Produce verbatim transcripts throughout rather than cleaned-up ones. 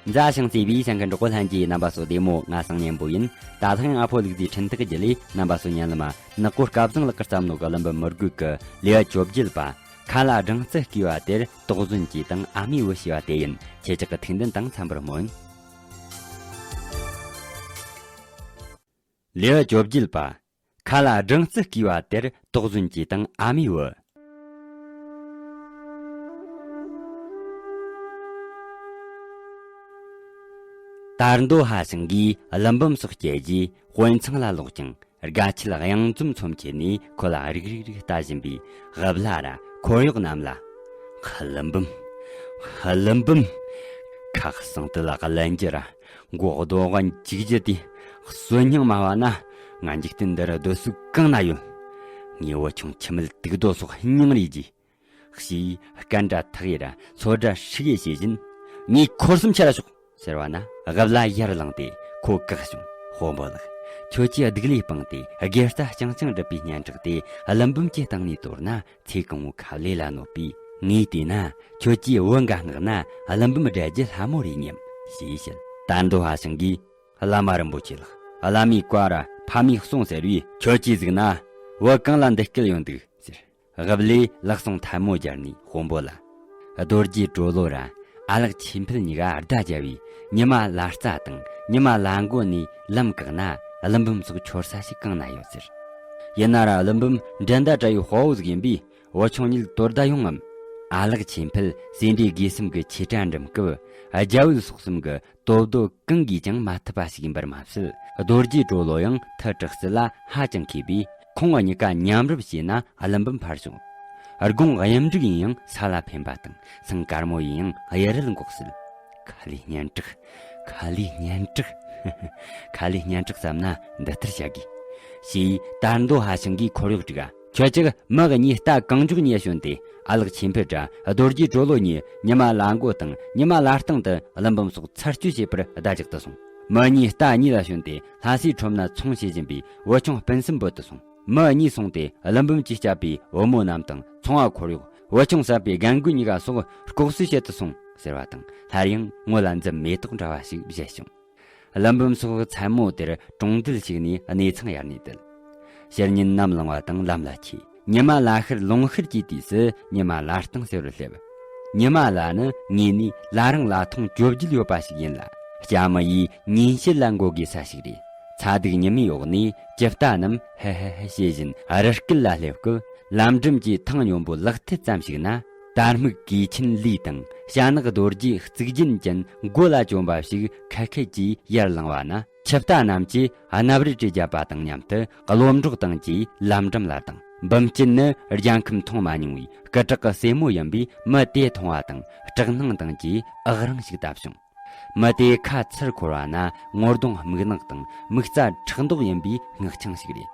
མཛའ་ཞིང་བརྩེ་བའི་གསན་མཁན་གྲོགས་པོ་ལྷན་རྒྱས། རྣམ་པ་ཚོ་བདེ་མོ། ང་སང་ཉན་པོ་ཡིན། ད་ལྷང་ཨ་ཕོ་ལུག་རྫིའི་འཕྲིན་ཐག་བརྒྱུད་ལས་རྣམ་པ་ཚོ་ཉན་ལ་མ། ནག་པོ་སྐལ་བཟང་ལགས་ཀྱིས་བརྩམས་ནོ་གི་ཀླུ་འབུམ་མི་རྒོད་ཀྱི་ལེའུ་བཅོ་བརྒྱད་པ། ཁ་ལ་སྦྲང་རྩི་བསྐུས་པ་དེར་དོགས་ཟོན་གྱིས་དང་ཨ་མའི་བུ་ཞེས་པ་དེ་ཡིན། ཁྱེད་ཅག་གི་ཐུགས་འདུན་དང་འཚམ་པར་སྨོན། ལེའུ་བཅོ་བརྒྱད་པ། ཁ་ལ་སྦྲང་རྩི་བསྐུས་པ་དེར་དོགས་ཟོན་གྱིས་དང་ཨ་མའི་བུ། དར་མདོ་ཧ་ཤང་གིས་ཀླུ་འབུམ་སོགས་སྐྱེལ་རྗེས་དཔོན་ཚང་ལ་ལོག་ཅིང་། དགའ་ཆེལ་གཡང་འཛོམས་ཚོམས་ཁྱེར་ནས་ཁོ་ལ་རིག་རིག་རིག་ལྟ་བཞིན་པའི་ཝ་བླ་ར་འཁོར་གཡོག་རྣམས་ལ། ཀླུ་འབུམ། ཀླུ་འབུམ། ཁ་གསང་དུ་ལ་གླན་རྒྱུ་ར་མགོ་རྡོ་ག་འཇིག་རྒྱུ་དེ་གསོན་སྙིང་མ་བ་ན། ང་འཇིག་རྟེན་འདི་རུ་སྡོད་ས་གང་ན་ཡོད། ངའི་བུ་ཆུང་ཁྱི་མིད་དུག་རྡོ་སོགས་སྙིང་རེ་རྗེ། ཞེས་སྐད་སྒྲ་ཐག་ཡེ་ར་ཚོ་སྒྲ་ཧྲིག་ཡེ་བྱེད་བཞིན། ངའི་འཁོར་གསུམ་ཁྱེར་ར་ཤོག་ཟེར་བ་ན། ཝ་བླ་ཡར་ལངས་ཏེ་ཁོ་བཀག་བྱུང་། དཔོན་པོ་ལགས། ཁྱོད་ཀྱིས་སྡིག་ལས་སྤངས་ཏེ་དགེ་རྩ་རྐྱང་རྐྱང་སྒྲུབ་པའི་སྙན་གྲགས་དེ་ཀླུ་འབུམ་གྱི་སྟེང་ནས་དོར་ན། ཚེ་གང་བོ་ཁ་ལས་ལ་གནོད་པས། ངས་བལྟས་ན་ཁྱོད་ཀྱིས་བུ་འགའ་མངགས་ན་ཀླུ་འབུམ་བསྒྲལ་རྒྱུ་སླ་མོ་རེད་སྙམ། ཞེས་བཤད། དར་མདོ་ཧ་ཤང་གིས། བླ་མ་རིན་པོ་ཆེ་ལགས། བླ་མའི་བཀའ་ར་ཕ་མའི་གསུང་ཟེར་བས། ཁྱོད་ཀྱིས་གཟིགས་ན་བུ་གང་ལ་འདི་སྐད་ཡོང་འདུག་ཟེར། ཝ་བླས་ལག་ཟུང་ཐལ་མོ་སྦྱར་ནས་དཔོན་པོ་ལ། རྡོ་རྗེ་གྲོ་ལོད་ར་ཨ་ལགས་ཆོས་འཕེལ་གཉིས་ཀ་བརྡ་བརྒྱབ་པས། ཉི་མ་ལ་རྩྭ་དང་ཉི་མ་ལ་མགོ་ནས་ལམ་བཀག་ན་ཀླུ་འབུམ་སོགས་འཆོར་ས་ཞིག་གང་ན་ཡོད་ཟེར། ཡིན་ན་ར་ཀླུ་འབུམ་འགྲན་ཟླ་བྲལ་བའི་དཔའ་བོ་ཟིག་ཡིན་པས། བུ་ཆུང་གཉིས་དོ་ཟླ་ཡོང་ངམ། ཨ་ལགས་ཆོས་འཕེལ་སེ་འབྲས་དགེ་གསུམ་གྱི་ཆོས་གྲྭ་འགྲིམ་སྐབས། རྒྱ་བོད་སོག་གསུམ་གྱི་དོ་བསྡོ་གང་གིས་ཀྱང་མ་ཐུབ་པ་ཞིག་ཡིན་པར་མ་ཟད། རྡོ་རྗེ་གྲོ་ལོད་ཡང་མཐུ་དྲག་རྩལ་ལ་ཧ་ཅང་མཁས་པས། ཁོང་གཉིས་ཀ་མཉམ་རུབ་བྱས་ན་ཀླུ་འབུམ་ཕར་ཞོག། དགུང་གཡུ་འབྲུག་ཡིན་ཡང་ས་ལ་འཕེན་པ་དང་། སེང་དཀར་མོ་ཡིན་ཡང་གཡུ་རལ་འགོག་སྲིད། ཁ་ལས་སྙན་གྲགས། ཁ་ལས་སྙན་གྲགས། ཁ་ལས་སྙན་གྲགས་བསམ་ན་འདི་ལྟར་བྱ་དགོས། ཞེས་དར་མདོ་ཧ་ཤང་གིས་འཁོར་གཡོག་དྲུག་ག། ཁྱོད་ཅག་མི་གཉིས་རྟ་གང་མགྱོགས་ཉལ་ཞོན་ཏེ། ཨ་ལགས་ཆོས་འཕེལ་ར་རྡོ་རྗེ་གྲོ་ལོད་གཉིས་ཉི་མ་ལ་མགོ་དང་ཉི་མ་ལ་སྟེང་དུ་ཀླུ་འབུམ་སོགས་ཚར་གཅོད་བྱེད་པར་བརྡ་རྒྱག་ཏུ་སོང་། མི་གཉིས་རྟ་གཉིས་ལ་ཞོན་ཏེ་ལྷ་སའི་ཁྲོམ་ན་ཚོང་བྱེད་བཞིན་པའི་བུ་ཆུང་སྤུན་གསུམ་འབོད་དུ་སོང་། མི་གཉིས་སོང་སྟེ་ཀླུ་འབུམ་གྱིས་བསྐྱབས་པའི་བུ་མོ་རྣམས་དང་ཚོང་བ་འཁོར་གཡོག། བུ་ཆུང་བསད་པའི་རྒན་རྒོན་གཉིས་ཀ་སོགས་ལྐོག་གསོད་བྱེད་དུ་སོང་ཟེར་བ་དང་། སླར་ཡང་ངོ་ལ་འཛུམ་མེ་ཏོག་འདྲ་བ་ཞིག་བཞད་བྱུང་། ཀླུ་འབུམ་སོགས་མཚན་མོ་དེར་གྲོང་རྡལ་ཞིག་ནས་གནས་ཚང་ཡར་ནས་བསྡད། ཕྱི་ཉིན་ནམ་ལངས་པ་དང་ལམ་ལ་ཆས། ཉི་མ་ལ་ཤར་ལུང་ཤར་གྱི་དུས་སུ་ཉི་མ་ལ་སྟེང་ཟེར་བར་སླེབས། ཉི་མ་ལ་ནི་ངོས་ནས་ལ་རིང་ལ་ཐུང་བཅོ་བརྒྱད་ཡོད་པ་ཞིག་ཡིན་ལ། ལྕམ་མོ་ཡིས་ཉིན་བྱེད་ལ་མགོ་དགོས་ས་ཞིག་རེད། ཚ་གདུག་ཉི་མའི་འོག་ནས་ཇི་ལྟ་རྣམས་ཧ་ཧ་ཧ་བྱེད་བཞིན་རི་སྐེད་ལ་སླེབས་སྐབས། ལམ་འགྲམ་གྱི་ཐང་སྙོམས་པོ་ལག་མཐིལ་ཙམ་ཞིག་ན། དར་སྨུག་གོས་ཆེན་ལུས་དང་ཞྭ་ནག་རྡོ་རྗེ་གཙུག་རྒྱན་ཅན་མགོ་ལ་གྱོན་པ་ཞིག་ཁད་ཁད་ཀྱིས་ཡར་ལངས་པ་ན། ཆུ་རྟ་རྣམས་ཀྱིས་གནབ་རི་བྲིས་བརྒྱབ་པ་དང་མཉམ་དུ་གློ་འབྲོག་དང་བཅས་ལམ་འགྲམ་ལ་ལྡང་། འབུམ་སྐྱིད་ནི་རྒྱལ་ཁམས་མཐོང་མ་མྱོང་བའི་སྐུ་དྲག་གི་སྲས་མོ་ཡིན་པས། མི་དེ་མཐོང་བ་དང་སྐྲག་སྣང་དང་བཅས་ཨག་རང་ཞིག་བཏབ་བྱུང་། མི་དེ་ཁ་ཚུར་འཁོར་བ་ན་ངོ་གདོང་སྨུག་ནག་དང་མིག་རྩ་ཁྲག་མདོག་ཡིན་པའི་སྔགས་འཆང་ཞིག་རེད།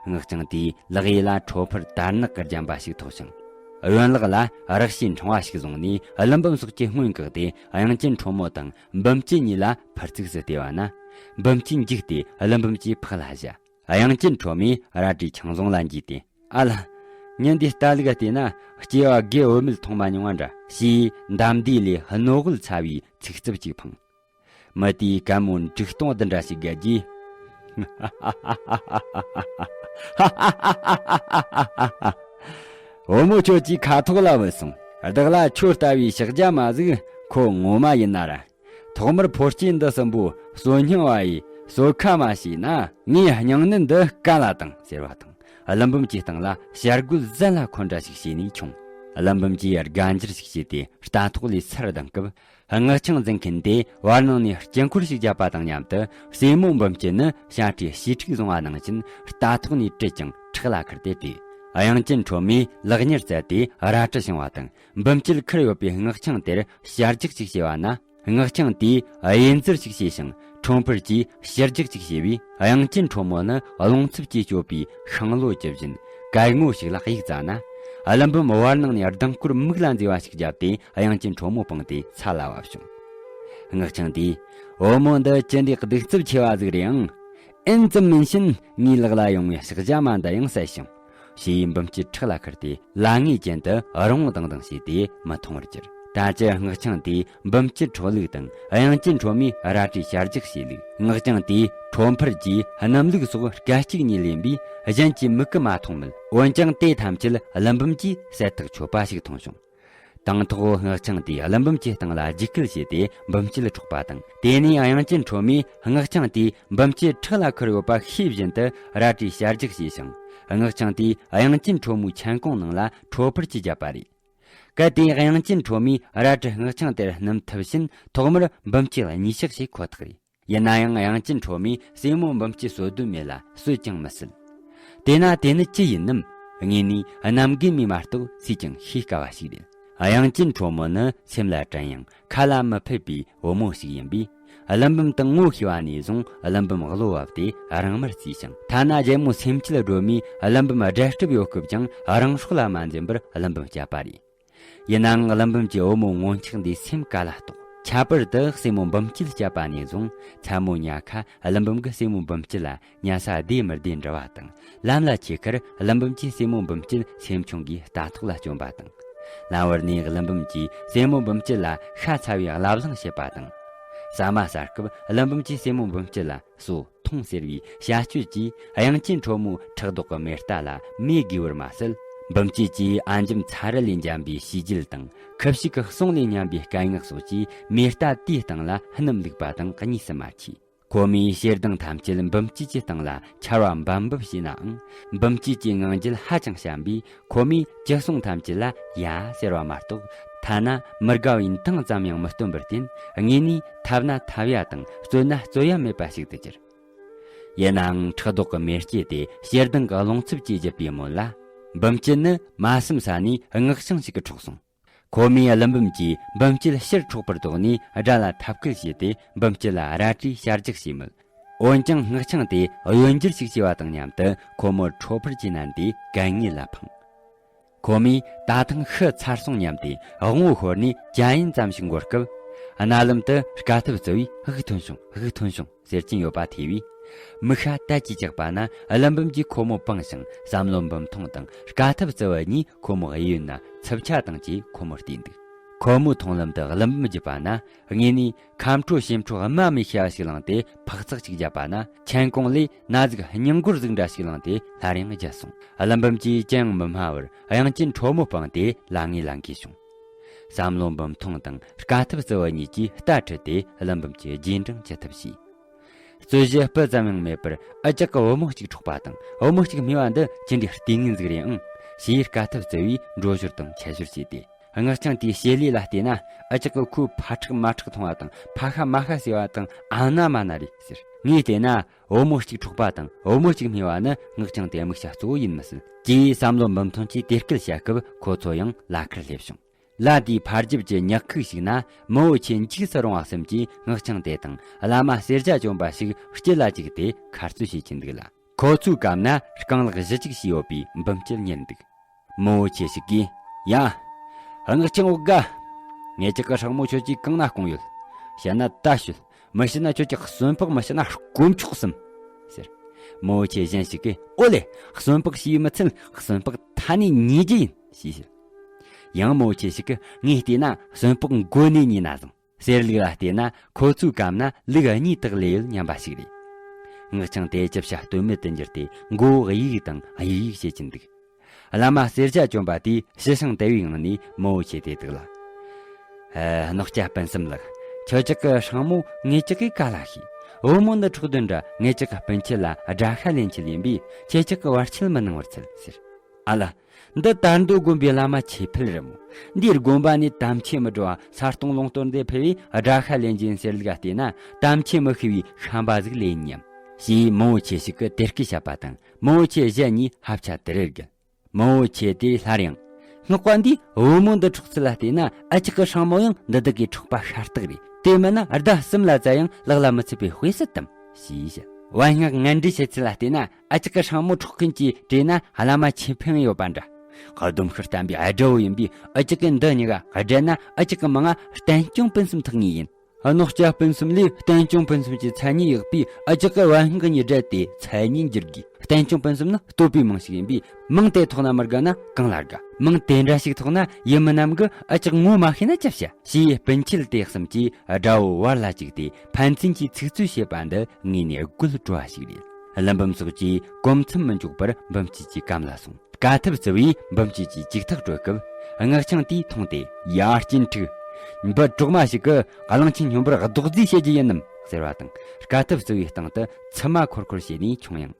སྔགས་འཆང་དེས་ལག་གཡས་ལ་ཁྲོ་ཕུར་དར་ནག་གིས་བརྒྱན་པ་ཞིག་ཐོགས་ཤིང་། གཡོན་ལག་ལ་རག་ཤིའི་འཕྲེང་བ་ཞིག་བཟུང་ནས་ཀླུ་འབུམ་སོགས་ཀྱི་སྔོན་བཀག་སྟེ། དབྱངས་ཅན་ཁྲོ་མོ་དང་འབུམ་སྐྱིད་གཉིས་ལ་ཕར་ཚུགས་སུ་བལྟས་པ་ན། འབུམ་སྐྱིད་འཇིགས་ཏེ་ཀླུ་འབུམ་གྱི་ཕག་ལ་བཞག། དབྱངས་ཅན་ཁྲོ་མོས་རལ་གྲིའི་ཆང་བཟུང་ལ་འགྱེལ་ཏེ། ཨ་ལ། ཉིན་འདིའི་རྟ་ལུག་བལྟས་ན་སྐྱེ་བ་དགེ་བོ་མེད་མཐོང་མ་མྱོང་བ་འདྲ། ཞེས་འདམ་དུས་ལས་རྣོ་རྒོད་ཚ་བའི་ཚིག་རྩུབ་ཅིག་འཕངས། མི་དེས་གད་མོ་འབྲུག་སྟོང་བདུན་འདྲ་ཞིག་བརྒྱབ་རྗེས། བུ་མོ་ཁྱོད་ཀྱིས་ཁ་ཐོག་ལ་བུད་སོང་། བདག་ལ་ཁྱོད་ལྟ་བུའི་ཕྱག་རྒྱ་མ་ཟིག་ཁོ་ངོ་མ་ཡིན་ན་ར། ཐོག་མར་ཕོ་སྐྱེས་འདི་གསུམ་པོ་གསོན་སྙིང་བ་ཡི་གསོལ་ཁ་མ་བྱས་ན། ངའི་སྙིང་ནད་འདི་ག་ལ་བཏང་ཟེར་བ་དང་། ཀླུ་འབུམ་གྱི་སྟེང་ལ་བྱ་རྒོད་ཟན་ལ་འཁོན་འདྲ་ཞིག་བྱས་ནས་མཆོངས། ཀླུ་འབུམ་གྱིས་དགའ་འགྱུར་ཞིག་བྱས་ཏེ་རྟ་ཐོག་ལས་ཚུར་ལྡང་སྐབས། སྔགས་འཆང་འཛིན་མཁན་དེས་བར་སྣང་ནས་དཀྱིལ་འཁོར་ཞིག་བརྒྱབ་པ་དང་མཉམ་དུ། སྲས་མོ་འབུམ་སྐྱིད་ནི་བྱ་ཁྲའི་ཞེ་ཁྲིག་བཟུང་བ་ནང་བཞིན་རྟ་ཐོག་ནས་དྲུད་ཅིང་ཁྲག་ལ་ཁུར་ཏེ་བྲོས། དབྱངས་ཅན་ཁྲོ་མོས་ལག་གཉེར་བཙལ་ཏེ་རལ་གྲི་བྱིན་པ་དང་། འབུམ་སྐྱིད་ཁུར་ཡོད་པའི་སྔགས་འཆང་དེར་ཞལ་རྒྱག་ཅིག་བྱས་པ་ན། སྔགས་འཆང་དེས་གཡས་འཛུལ་ཞིག་བྱས་ཤིང་ཁྲོ་ཕུར་གྱིས་ཕྱིར་རྒྱུག་ཅིག་བྱས་པས། དབྱངས་ཅན་ཁྲོ་མོ་ནི་རླུང་འཚུབ་ཀྱིས་སྐྱོད་པའི་ཤིང་ལོ་ཇི་བཞིན་གད་སྔོ་ཞིག་ལ་གཡུག་བཙའ་ན། ཀླུ་འབུམ་བར་སྣང་ནས་ལྡིང་སྐོར་མིག་ལ་མཛེས་པ་ཞིག་བརྒྱབ་སྟེ། དབྱངས་ཅན་ཁྲོ་མོ་སྤངས་ཏེ་ས་ལ་བབས་བྱུང་། སྔགས་འཆང་དེས། བུ་མོ་འདི་ཅི་འདྲའི་གདུག་རྩུབ་ཆེ་བ་ཟིག་རེད་ཨང་། ཨེན་ཙམ་མིན་ཕྱིན་ངའི་ལག་ལ་ཡོང་བའི་ཕྱག་རྒྱ་མ་འདི་ཡང་བསད་ཤིང་། ཞེས་འབུམ་སྐྱིད་ཁྲག་ལ་ཁུར་ཏེ་ལ་ངེས་ཅན་དུ་རུང་ལྡང་ལྡང་བྱས་ཏེ་མི་མཐོང་བར་གྱུར། ད་ཅི་སྔགས་འཆང་དེས་འབུམ་སྐྱིད་འཕྲོ་ལུགས་དང་། དབྱངས་ཅན་ཁྲོ་མོས་རལ་གྲིའི་ཞལ་རྒྱག་བྱས་ལུགས། སྔགས་འཆང་དེས་ཁྲོ་འཕུར་གྱིས་སྣུམ་ལུགས་སོགས་སྐད་ཅིག་གཉིས་ལེན་པས་གཞན་གྱིས་མིག་གིས་མ་མཐོང་མོད། འོན་ཀྱང་དེ་ཐམས་ཅད་ཀླུ་འབུམ་གྱིས་གསལ་ཐག་ཆོད་པ་ཞིག་མཐོང་བྱུང་། དང་ཐོག་སྔགས་འཆང་དེས་ཀླུ་འབུམ་གྱི་སྟེང་ལ་རྒྱུག་སྐུལ་བྱས་ཏེ་འབུམ་སྐྱིད་འཕྲོག་པ་དང་། དེ་ནས་དབྱངས་ཅན་ཁྲོ་མོས་སྔགས་འཆང་དེས་འབུམ་སྐྱིད་ཁྲག་ལ་ཁུར་ཡོད་པ་ཤེས་བཞིན་དུ་རལ་གྲིའི་ཞལ་རྒྱག་བྱས་ཤིང་། སྔགས་འཆང་དེས་དབྱངས་ཅན་ཁྲོ་མོའི་མཆན་གོང་ནང་ལ་ཁྲོ་འཕུར་གྱིས་བརྒྱབ་པ་རེད། གལ་ཏེ་དབྱངས་ཅན་ཁྲོ་མོས་རལ་གྲི་སྔགས་འཆང་དེར་བསྣུན་ཐུབ་ཕྱིན། ཐོག་མར་འབུམ་སྐྱིད་གཉིད་ཤག་བྱེད་ཁོ་ཐག་རེད། ཡིན་ན་ཡང་དབྱངས་ཅན་ཁྲོ་མོས་སྲས་མོ་འབུམ་སྐྱིད་གསོད་དོན་མེད་ལ་གསོད་ཀྱང་མི་སྲིད། དེས་ན་དེ་ནི་ཅི་ཡིན་ནམ། དངོས་ནས་རྣམ་རྒས་མས་མ་གཏོགས་སུས་ཀྱང་ཤེས་དཀའ་བ་ཞིག་རེད། དབྱངས་ཅན་ཁྲོ་མོ་ནི་སེམས་ལ་དྲན་ཡང་ཁ་ལ་མི་ཕེབས་པའི་བུ་མོ་ཞིག་ཡིན་པས། ཀླུ་འབུམ་དང་ངོ་ཤེས་པ་ནས་བཟུང་ཀླུ་འབུམ་བློ་བབས་ཏེ་རང་མར་བརྩིས་ཤིང་། ཐ་ན་རྒྱལ་མོ་སེམས་ཅན་སྒྲོལ་མས་ཀླུ་འབུམ་དགྲ་སྒྲིབ་ཡོད་སྐབས་ཀྱང་རང་སྲོག་ལ་མ་འཛེམ་པར་ཀླུ་འབུམ་བསྐྱབས་པ་རེད། ཡིན་ནའང་ཀླུ་འབུམ་གྱི་བུ་མོ་ངོ་མཁྲེགས་འདིའི་སེམས་ག་ལ་གཏོགས། ཁྱད་པར་དུ་སྲས་མོ་འབུམ་སྐྱིད་བསྐྱབས་པ་ནས་བཟུང་མཚན་མོ་ཉལ་ཁ་ཀླུ་འབུམ་གྱིས་སྲས་མོ་འབུམ་སྐྱིད་ལ་ཉལ་ས་བདེ་མི་བདེ་འདྲི་བ་དང་། ལམ་ལ་ཆས་ཁར་ཀླུ་འབུམ་གྱིས་སྲས་མོ་འབུམ་སྐྱིད་སེམས་ཆུང་གིས་རྟ་ཐོག་ལ་བསྐྱོན་པ་དང་། ལམ་བར་ནས་ཀླུ་འབུམ་གྱིས་སྲས་མོ་འབུམ་སྐྱིད་ལ་ཤ་ཚ་བའི་རླབས་གླེང་བྱེད་པ་དང་། ཟ་མ་ཟ་སྐབས་ཀླུ་འབུམ་གྱིས་སྲས་མོ་འབུམ་སྐྱིད་ལ་སོ་འཐུང་ཟེར་བའི་བྱ་སྤྱོད་ཀྱིས་དབྱངས་ཅན་ཁྲོ་མོའི་ཕྲག་དོག་གི་མེ་རྟ་ལ་མེ་བསྒོས་པར་མ་ཟད། འབུམ་སྐྱིད་ཀྱིས་ཨ་འཇམ་ཚ་རུ་ལས་འཇམ་པའི་བྱས་རྗེས་དང་ཁུ་བྱུག་གི་གསུང་ལས་སྙན་པའི་སྐད་ངག་སོགས་ཀྱིས་མེ་རྟ་དེའི་སྟེང་ལ་སྣུམ་བླུགས་པ་དང་གཉིས་སུ་མ་མཆིས། ཁོ་མོས་ཞེ་སྡང་ཐམས་ཅད་འབུམ་སྐྱིད་ཀྱི་སྟེང་ལ་འཕྱར་བ་འབབ་འབབ་བྱས་ནའང་། འབུམ་སྐྱིད་ཀྱི་ངང་རྒྱུད་ཧ་ཅང་ཞན་པས། ཁོ་མོས་ཅི་གསུང་ཐམས་ཅད་ལ་ཡ་ཟེར་བ་མ་གཏོགས། ཐ་ན་མི་དགའ་བའི་མཐིང་ཙམ་ཡང་མི་སྟོན་པར་བརྟེན། དངོས་ནས་འཐབ་ན་འཐབ་ཡ་དང་རྩོད་ན་རྩོད་ཡ་མེད་པ་ཞིག་ཏུ་གྱུར། ཡིན་ནའང་ཕྲག་དོག་གི་མེ་ལྕེ་དེ་ཞེ་སྡང་གི་རླུང་འཚུབ་ཀྱིས་བརྒྱུད་པའི་སྔོན་ལ། འབུམ་སྐྱིད་ནི་མ་བསམ་ས་ནས་སྔགས་འཆང་ཞིག་གིས་འཕྲོག་སོང་། ཁོ་མོས་ཀླུ་འབུམ་གྱིས་འབུམ་སྐྱིད་ཕྱིར་འཕྲོག་པར་དོགས་ནས་དགྲ་ལ་ཐབས་སྐུལ་བྱས་ཏེ། འབུམ་སྐྱིད་ལ་རལ་གྲིའི་བྱ་རྒྱག་བྱས་མོད། འོན་ཀྱང་སྔགས་འཆང་དེས་གཡོ་འགྱུར་ཞིག་བྱས་པ་དང་མཉམ་དུ་ཁོ་མོར་ཁྲོ་འཕུར་གྱིས་མནན་ཏེ་གད་སྙིགས་ལ་འཕངས། ཁོ་མོས་ད་ཐེངས་ཤི་ཚར་སོང་སྙམ་སྟེ་དབང་བོ་ཤོར་ནས་གྱ་ཡན་ཙམ་ཞིག་འགོར་སྐབས། རྣ་ལམ་དུ་དཀའ་ཐུབ་རྩི་བས་དབུགས་ཐོན་བྱུང་། དབུགས་ཐོན་བྱུང་། ཟེར་གྱིན་ཡོད་པ་ཐོས་པས། མིག་ཤ་དལ་གྱིས་བཀྱགས་པ་ན་ཀླུ་འབུམ་གྱིས་ཁོ་མོ་སྤངས་ཤིང་། བསམ་བློ་འབུམ་ཐོང་དང་དཀའ་ཐུབ་རྩི་བ་གཉིས་ཁོ་མོ་གཡས་གཡོན་ན་འཚུབ་ཆ་དང་བཅས་ཁོ་མོར་བལྟས་འདུག། ཁོ་མོའི་མཐོང་ལམ་དུ་ཀླུ་འབུམ་བརྒྱུད་པ་ན། དངོས་ནས་ཁམ་ཁྲོ་ཞིམ་ཁྲོ་དམའ་མོས་ཤ་ཞིག་བླངས་ཏེ་འཕག་འཚག་ཅིག་བརྒྱབ་པ་ན། མཆན་གོང་ལས་ན་ཟུག་སྙིང་མགོར་ཟུག་འདྲ་ཞིག་བླངས་ཏེ་སླར་ཡང་བརྒྱལ་སོང་། ཀླུ་འབུམ་གྱིས་ཅི་ཡང་མི་སྨྲ་བར་དབྱངས་ཅན་ཁྲོ་མོ་སྤངས་ཏེ་ལ་ངེས་ལ་འགས་བྱུང་། བསམ་བློ་འབུམ་ཐོང་དང་དཀའ་ཐུབ་རྩི་བ་གཉིས་ཀྱིས་རྟ་ཁྲིད་དེ་ཀླུ་འབུམ་གྱི་རྗེས་འབྲང་ཅི་ཐུབ་བྱས། རྩོད་གཞི་སྤུ་ཙམ་ཡང་མེད་པར་འུ་ཅག་གི་བུ་མོ་གཅིག་འཕྲོག་པ་དང་བུ་མོ་གཅིག་རྨས་པ་འདི་ཅི་འདྲའི་ལྟས་ངན་ཟིག་རེད་ཨང་། ཞེས་དཀའ་ཐུབ་རྩི་བས་འགྲོ་ཞོར་དང་འཆད་ཞོར་བྱས་ཏེ། སྔགས་འཆང་དེའི་བྱེད་ལས་ལ་བལྟས་ན། འུ་ཅག་གིས་ཁོའི་ཕ་ཁྲག་མ་ཁྲག་འཐུང་བ་དང་ཕ་ཤ་མ་ཤ་ཟོས་པ་དང་ཨ་ན་མ་ན་རེད་ཟེར། ངས་བལྟས་ན་བུ་མོ་གཅིག་འཕྲོག་པ་དང་བུ་མོ་གཅིག་རྨས་པ་ནི་སྔགས་འཆང་དེའི་དམིགས་བྱ་གཙོ་བོ་ཡིན་མི་སྲིད། ཅེས་བསམ་བློ་འབུམ་ཐོང་གིས་དེ་སྐད་བཤད་སྐབས་ཁོ་ཚོ་ཡང་ལ་ཁར་སླེབས་བྱུང་། ལ་དེའི་ཕར་རྒྱབ་ཀྱི་ཉག་ཁུག་ཞིག་ན་མི་བོ་ཆེ་འཇིགས་སུ་རུང་བ་གསུམ་གྱིས་སྔགས་འཆང་དེ་དང་བླ་མ་གསེར་རྒྱ་གྱོན་པ་ཞིག་དཀྱིལ་ལ་བཅུག་སྟེ་ཁ་རྩོད་བྱེད་ཀྱིན་འདུག་ལ། ཁོ་ཚོའི་གམ་ན་རྐང་ལག་བཞི་གཅིག་བྱས་ཡོད་པའི་འབུམ་སྐྱིད་ཉལ་འདུག། མི་བོ་ཆེ་ཞིག་གིས། ཡ། སྔགས་འཆང་འུ་དགའ། ངེད་ཅག་གི་སྲིང་མོ་ཁྱོད་ཀྱིས་གང་ན་སྐུང་ཡོད། བཤད་ན་ད་ཤོད། མི་ཤེས་ན་ཁྱོད་ཀྱིས་གསོན་པགས་མི་ཤེས་ན་དཀོན་མཆོག་གསུམ། ཟེར། མི་བོ་ཆེ་གཞན་ཞིག་གིས། ཨོ་ལེ། གསོན་པགས་ཤེས་མི་ཚད་གསོན་པགས་ཐ་ནས་ཉོས་རྒྱུ་ཡིན། ཞེས་བཤད། ཡང་མི་བོ་ཆེ་ཞིག་གིས། ངས་བལྟས་ན་གསོན་པགས་མགོ་ནས་ཉོས་ན་བཟང་། གསེར་ལུགས་ལ་བལྟས་ན་ཁོ་ཚོའི་གམ་ན་ལུག་གཉིས་དག་ལས་ཡོད་སྙམ་པ་ཞིག་རེད། སྔགས་འཆང་དེ་ཅི་བྱ་གཏོལ་མེད་དུ་འགྱུར་ཏེ་མགོ་བོ་གཡུག་དང་གཡུག་གཡུག་བྱེད་ཀྱིན་འདུག། བླ་མ་གསེར་རྒྱ་གྱོན་པ་དེས་ཞི་ཞིང་དལ་བའི་ངང་ནས་མི་བོ་ཆེ་དེ་དག་ལ། ཨ། རྣོ་སྐྱ་སྤུན་གསུམ་ལགས། ཁྱེད་ཅག་གི་སྲིང་མོ་ངེད་ཅག་གིས་ག་ལ་ཤེས། བུ་མོ་འདི་འཕྲོག་དོན་འདྲ་ངེད་ཅག་གི་སྤུན་མཆེད་ལ་དགྲ་ཤ་ལེན་ཆེད་ཡིན་པས་ཁྱེད་ཅག་གིས་བར་ཆད་མི་གནང་བར་འཚལ་ཟེར། ཨ་ལ། འདི་དར་མདོ་དགོན་པའི་བླ་མ་ཆོས་འཕེལ་རེད་མོ། འདིའི་དགོན་པ་ནས་དམ་ཆོས་མི་འགྲོ་བ་ས་སྟོང་ལུང་སྟོང་དེ་ཕེབས་པས་དགྲ་ཤ་ལེན་གྱིན་ཟེར་ལུགས་བལྟས་ན་དམ་ཆོས་མི་ཤེས་པའི་ཤན་པ་ཟིག་ལེན་སྙམ། ཞེས་མང་བོ་ཆེ་ཞིག་གིས་དེ་སྐད་བཤད་པ་དང་མང་བོ་ཆེ་གཞན་གཉིས་ཧབ་ཆ་དེ་རེ་བརྒལ། མང་བོ་ཆེ་དེས་སླར་ཡང་། སྔགས་པ་འདིས་བུ་མོ་འདི་འཕྲོག་ཚུལ་ལ་བལྟས་ན་འུ་ཅག་གི་སྲིང་མོ་ཡང་འདི་དག་གིས་འཕྲོག་པ་ཤ་སྟག་རེད། དེ་མིན་ན་ཟླ་གསུམ་ལ་བཙལ་ཡང་ལག་ལ་མི་ཚུད་པའི་དཔེ་སྲིད་དམ། ཞེས་བཤད། བན་སྔགས་ངན་འབྲེལ་བྱེད་ཚུལ་ལ་བལྟས་ན། འུ་ཅག་གི་སྲིང་མོ་འཕྲོག་མཁན་གྱིས་བྲོས་ན་བླ་མ་ཆོས་འཕེལ་ཡོད་པ་འདྲ། སྡོམ་ཤུལ་བསྟན་པའི་དགྲ་བོ་ཡིན་པས་འུ་ཅག་གིས་འདི་གཉིས་ཀ་བསྒྲལ་ན་འུ་ཅག་གི་མིང་ང་བསྟན་སྐྱོང་སྤུན་གསུམ་ཐོགས་ངེས་ཡིན། རྣོ་སྐྱ་སྤུན་གསུམ་ལས་བསྟན་སྐྱོང་སྤུན་གསུམ་གྱི་མཚན་ཉིད་ཡག་པས་འུ་ཅག་གིས་བན་སྔགས་གཉིས་བསྒྲལ་ཏེ་མཚན་ཉིད་འགྱུར་དགོས། བསྟན་སྐྱོང་སྤུན་གསུམ་ནི་བསྟོད་པའི་མིང་ཞིག་ཡིན་པས། མིང་དེ་ཐོགས་ན་མི་དགའ་ན་གང་ལ་དགའ། མིང་དེ་འདྲ་ཞིག་ཐོགས་ན་ཡུལ་མི་རྣམས་ཀྱིས་ཨ་ཅག་ངོ་མ་ཤེས་ན་ཅི་བྱ། ཞེས་སྤུན་མཆེད་དེ་གསུམ་གྱིས་དགྲ་བོ་བར་ལ་བཅུག་སྟེ་ཕན་ཚུན་གྱིས་ཚིག་རྩོད་བྱེད་པ་འདི་ངོས་ནས་དགོད་བྲོ་བ་ཞིག་རེད། ཀླུ་འབུམ་སོགས་ཀྱིས་གོ་མཚམས་མི་འཇོག་པར་འབུམ་སྐྱིད་ཀྱི་གམ་ལ་སོང་། དཀའ་ཐུབ་རྩེ་བས་འབུམ་སྐྱིད་ཀྱི་ལྕགས་ཐག་དཀྲོལ་སྐབས། སྔགས་འཆང་དེས་མཐོང་སྟེ། ཡ། སྐྱིན་ཕྲུག་འབུ་གྲོག་མ་ཞིག་གིས་གླང་ཆེན་སྙོམས་པར་རྡོག་རྫིས་བྱེད་རྒྱུ་ཡིན་ནམ་ཟེར་བ་དང་། དཀའ་ཐུབ་རྩེ་བའི་སྟེང་དུ་མཆི་མ་འཁོར་འཁོར་བྱས་ནས་མཆོངས་ཡང་།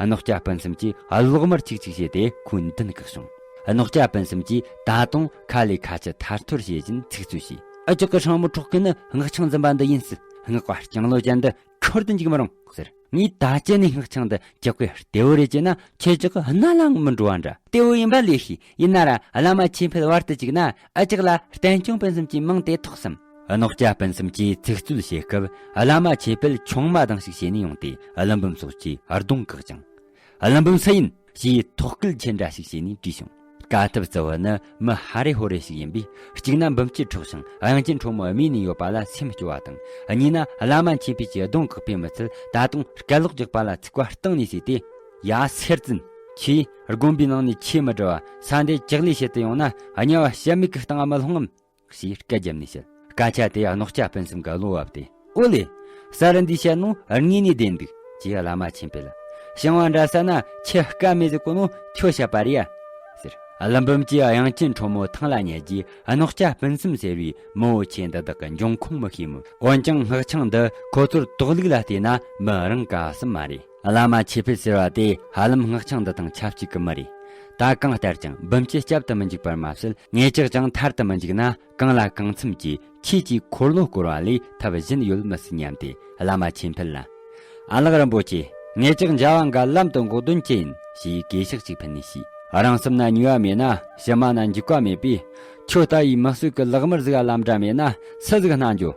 རྣོ་སྐྱ་སྤུན་གསུམ་གྱིས་གློག་དམར་ཆིག་ཆིག་བྱས་ཏེ་ཁོའི་མདུན་བཀག་བྱུང་། རྣོ་སྐྱ་སྤུན་གསུམ་གྱིས་ད་དུང་ཁ་ལས་ཁ་ཆུ་ཐར་ཐོར་བྱེད་བཞིན་ཚིག་རྩོད་བྱས། ཨ་ཅག་གི་སྲིང་མོ་འཕྲོག་མཁན་ནི་སྔགས་འཆང་འཛིན་པ་འདི་ཡིན་སྲིད། སྔགས་པ་སྤྱང་ལོ་ཅན་འདི་འཁྱོར་དུ་འཇུག་མི་རུང་ཟེར། ངས་ད་ཅི་ནས་སྔགས་འཆང་འདི་ཇག་པོའི་རྟེའུ་རེད་ཅེ་ན། ཁྱེད་ཅག་གི་རྣ་ལའང་མི་འགྲོ་བ་འདྲ། རྟེའུ་ཡིན་པ་ལོས་ཤེས། ཡིན་ན་ར་བླ་མ་ཆོས་འཕེལ་བར་དུ་བཅུག་ན། ཨ་ཅག་ལ་བསྟན་སྐྱོང་སྤུན་གསུམ་གྱི་མིང་དེ་ཐོགས་སམ། རྣོ་སྐྱ་སྤུན་གསུམ་གྱིས་ཚིག་རྩོད་བྱེད་སྐབས། བླ་མ་ཆོས་འཕེལ་ཆུང་མ་དང་ཞིག་བྱས་ནས་ཡོང་སྟེ་ཀླུ་འབུམ་སོགས་ཀྱི་གདོང་བཀག་ཅིང་། ཀླུ་འབུམ་སུ་ཡིན། ཞེས་ཐོག་སྐད་ཆེ་འདྲ་ཞིག་བྱས་ནས་དྲིས་བྱུང་། དཀའ་ཐུབ་རྩེ་བ་ནི་མི་ཧ་རེ་ཧོ་རེ་ཞིག་ཡིན་པས། གཅིག་ན་འབུམ་སྐྱིད་འཕྲོག་ཞིང་དབྱངས་ཅན་ཁྲོ་མོ་རྨས་ནས་ཡོད་པ་ལ་སེམས་སྐྱོ་བ་དང་། གཉིས་ན་བླ་མ་ཆོས་འཕེལ་གྱི་གདོང་བཀག་པས་མི་ཚད། ད་དུང་སྐད་ལོག་རྒྱག་པ་ལ་ཚིག་པ་སྟེང་ནས་ཟས་ཏེ། ཡ། སེར་བཙུན། ཁྱོས་དགོན་པའི་ནང་ནས་ཆོས་མི་འབྲི་བ། ས་འདི་ལྕགས་ལས་བྱེད་དུ་ཡོང་ན། དམྱལ་བ་གཤེད་མའི་གི་སྟེང་ང་མི་ལྷུང་ངམ། ཞེས་སྐད་བརྒྱབ་ནས་བཤད། སྐད་ཆ་དེ་རྣོ་སྐྱ་སྤུན་གསུམ་གྱི་བློ་བབས་ཏེ། ཨོ་ལེ། གསར་འདི་བཤད་ནོ་དངོས་ནས་བདེན་འདུག་ཅེས་བླ་མ་ཆོས་འཕེལ། ཞིང་བ་འདྲ་ས་ན་ཁྱི་སྐད་མེད་ཟེར་གོ་ནོ་ཁྱོད་བཤད་པ་རེད་ཡ། ཟེར། ཀླུ་འབུམ་གྱིས་དབྱངས་ཅན་ཁྲོ་མོ་ཐང་ལ་ཉལ་རྗེས། རྣོ་སྐྱ་སྤུན་གསུམ་ཟེར་བའི་མི་བོ་ཆེ་འདི་དག་གི་འབྱུང་ཁུངས་མི་ཤེས་མོད། འོན་ཀྱང་སྔགས་འཆང་འདི་ཁོ་ཚོར་དོགས་ལུགས་ལ་བལྟས་ན་མི་རང་ག་གསུམ་མ་རེད། བླ་མ་ཆོས་འཕེལ་ཟེར་བ་དེ་ཧ་ལམ་སྔགས་འཆང་འདི་དང་ཆབས་ཅིག་གི་མི་རེད། ད་གང་ལྟར་ཀྱང་འབུམ་སྐྱིད་སྐྱབས་དུ་མི་འཇུག་པར་མ་ཟད། ངེད་ཅག་ཀྱང་ཐར་དུ་མི་འཇུག་ན། གང་ལ་གང་འཚམ་གྱིས་ཁྱེད་ཀྱི་འཁོར་ལོ་བསྐོར་བ་ལས་ཐབས་གཞན་ཡོད་མི་སྲིད་སྙམ་སྟེ། བླ་མ་ཆོས་འཕེལ་ལ། ཨ་ལགས་རིན་པོ་ཆེ། ངེད་ཅག་འཇའ་བ་འགའ་ལམ་དུ་འགོག་དོན་ཅི་ཡིན། ཞེས་གུས་ཕྱག་ཅིག་ཕུལ་ནས་ཞུས། རང་སེམས་ན་ཉེས་པ་མེད་ན། ཕྱི་མ་ན་འཇིགས་པ་མེད་པས། ཁྱོད་ལྟ་ཡི་མི་གསོད་ཀྱི་ལག་དམར་ཟིག་ག་ལམ་འདྲ་མེད་ན་སུ་ཟིག་སྣང་འགྱོ།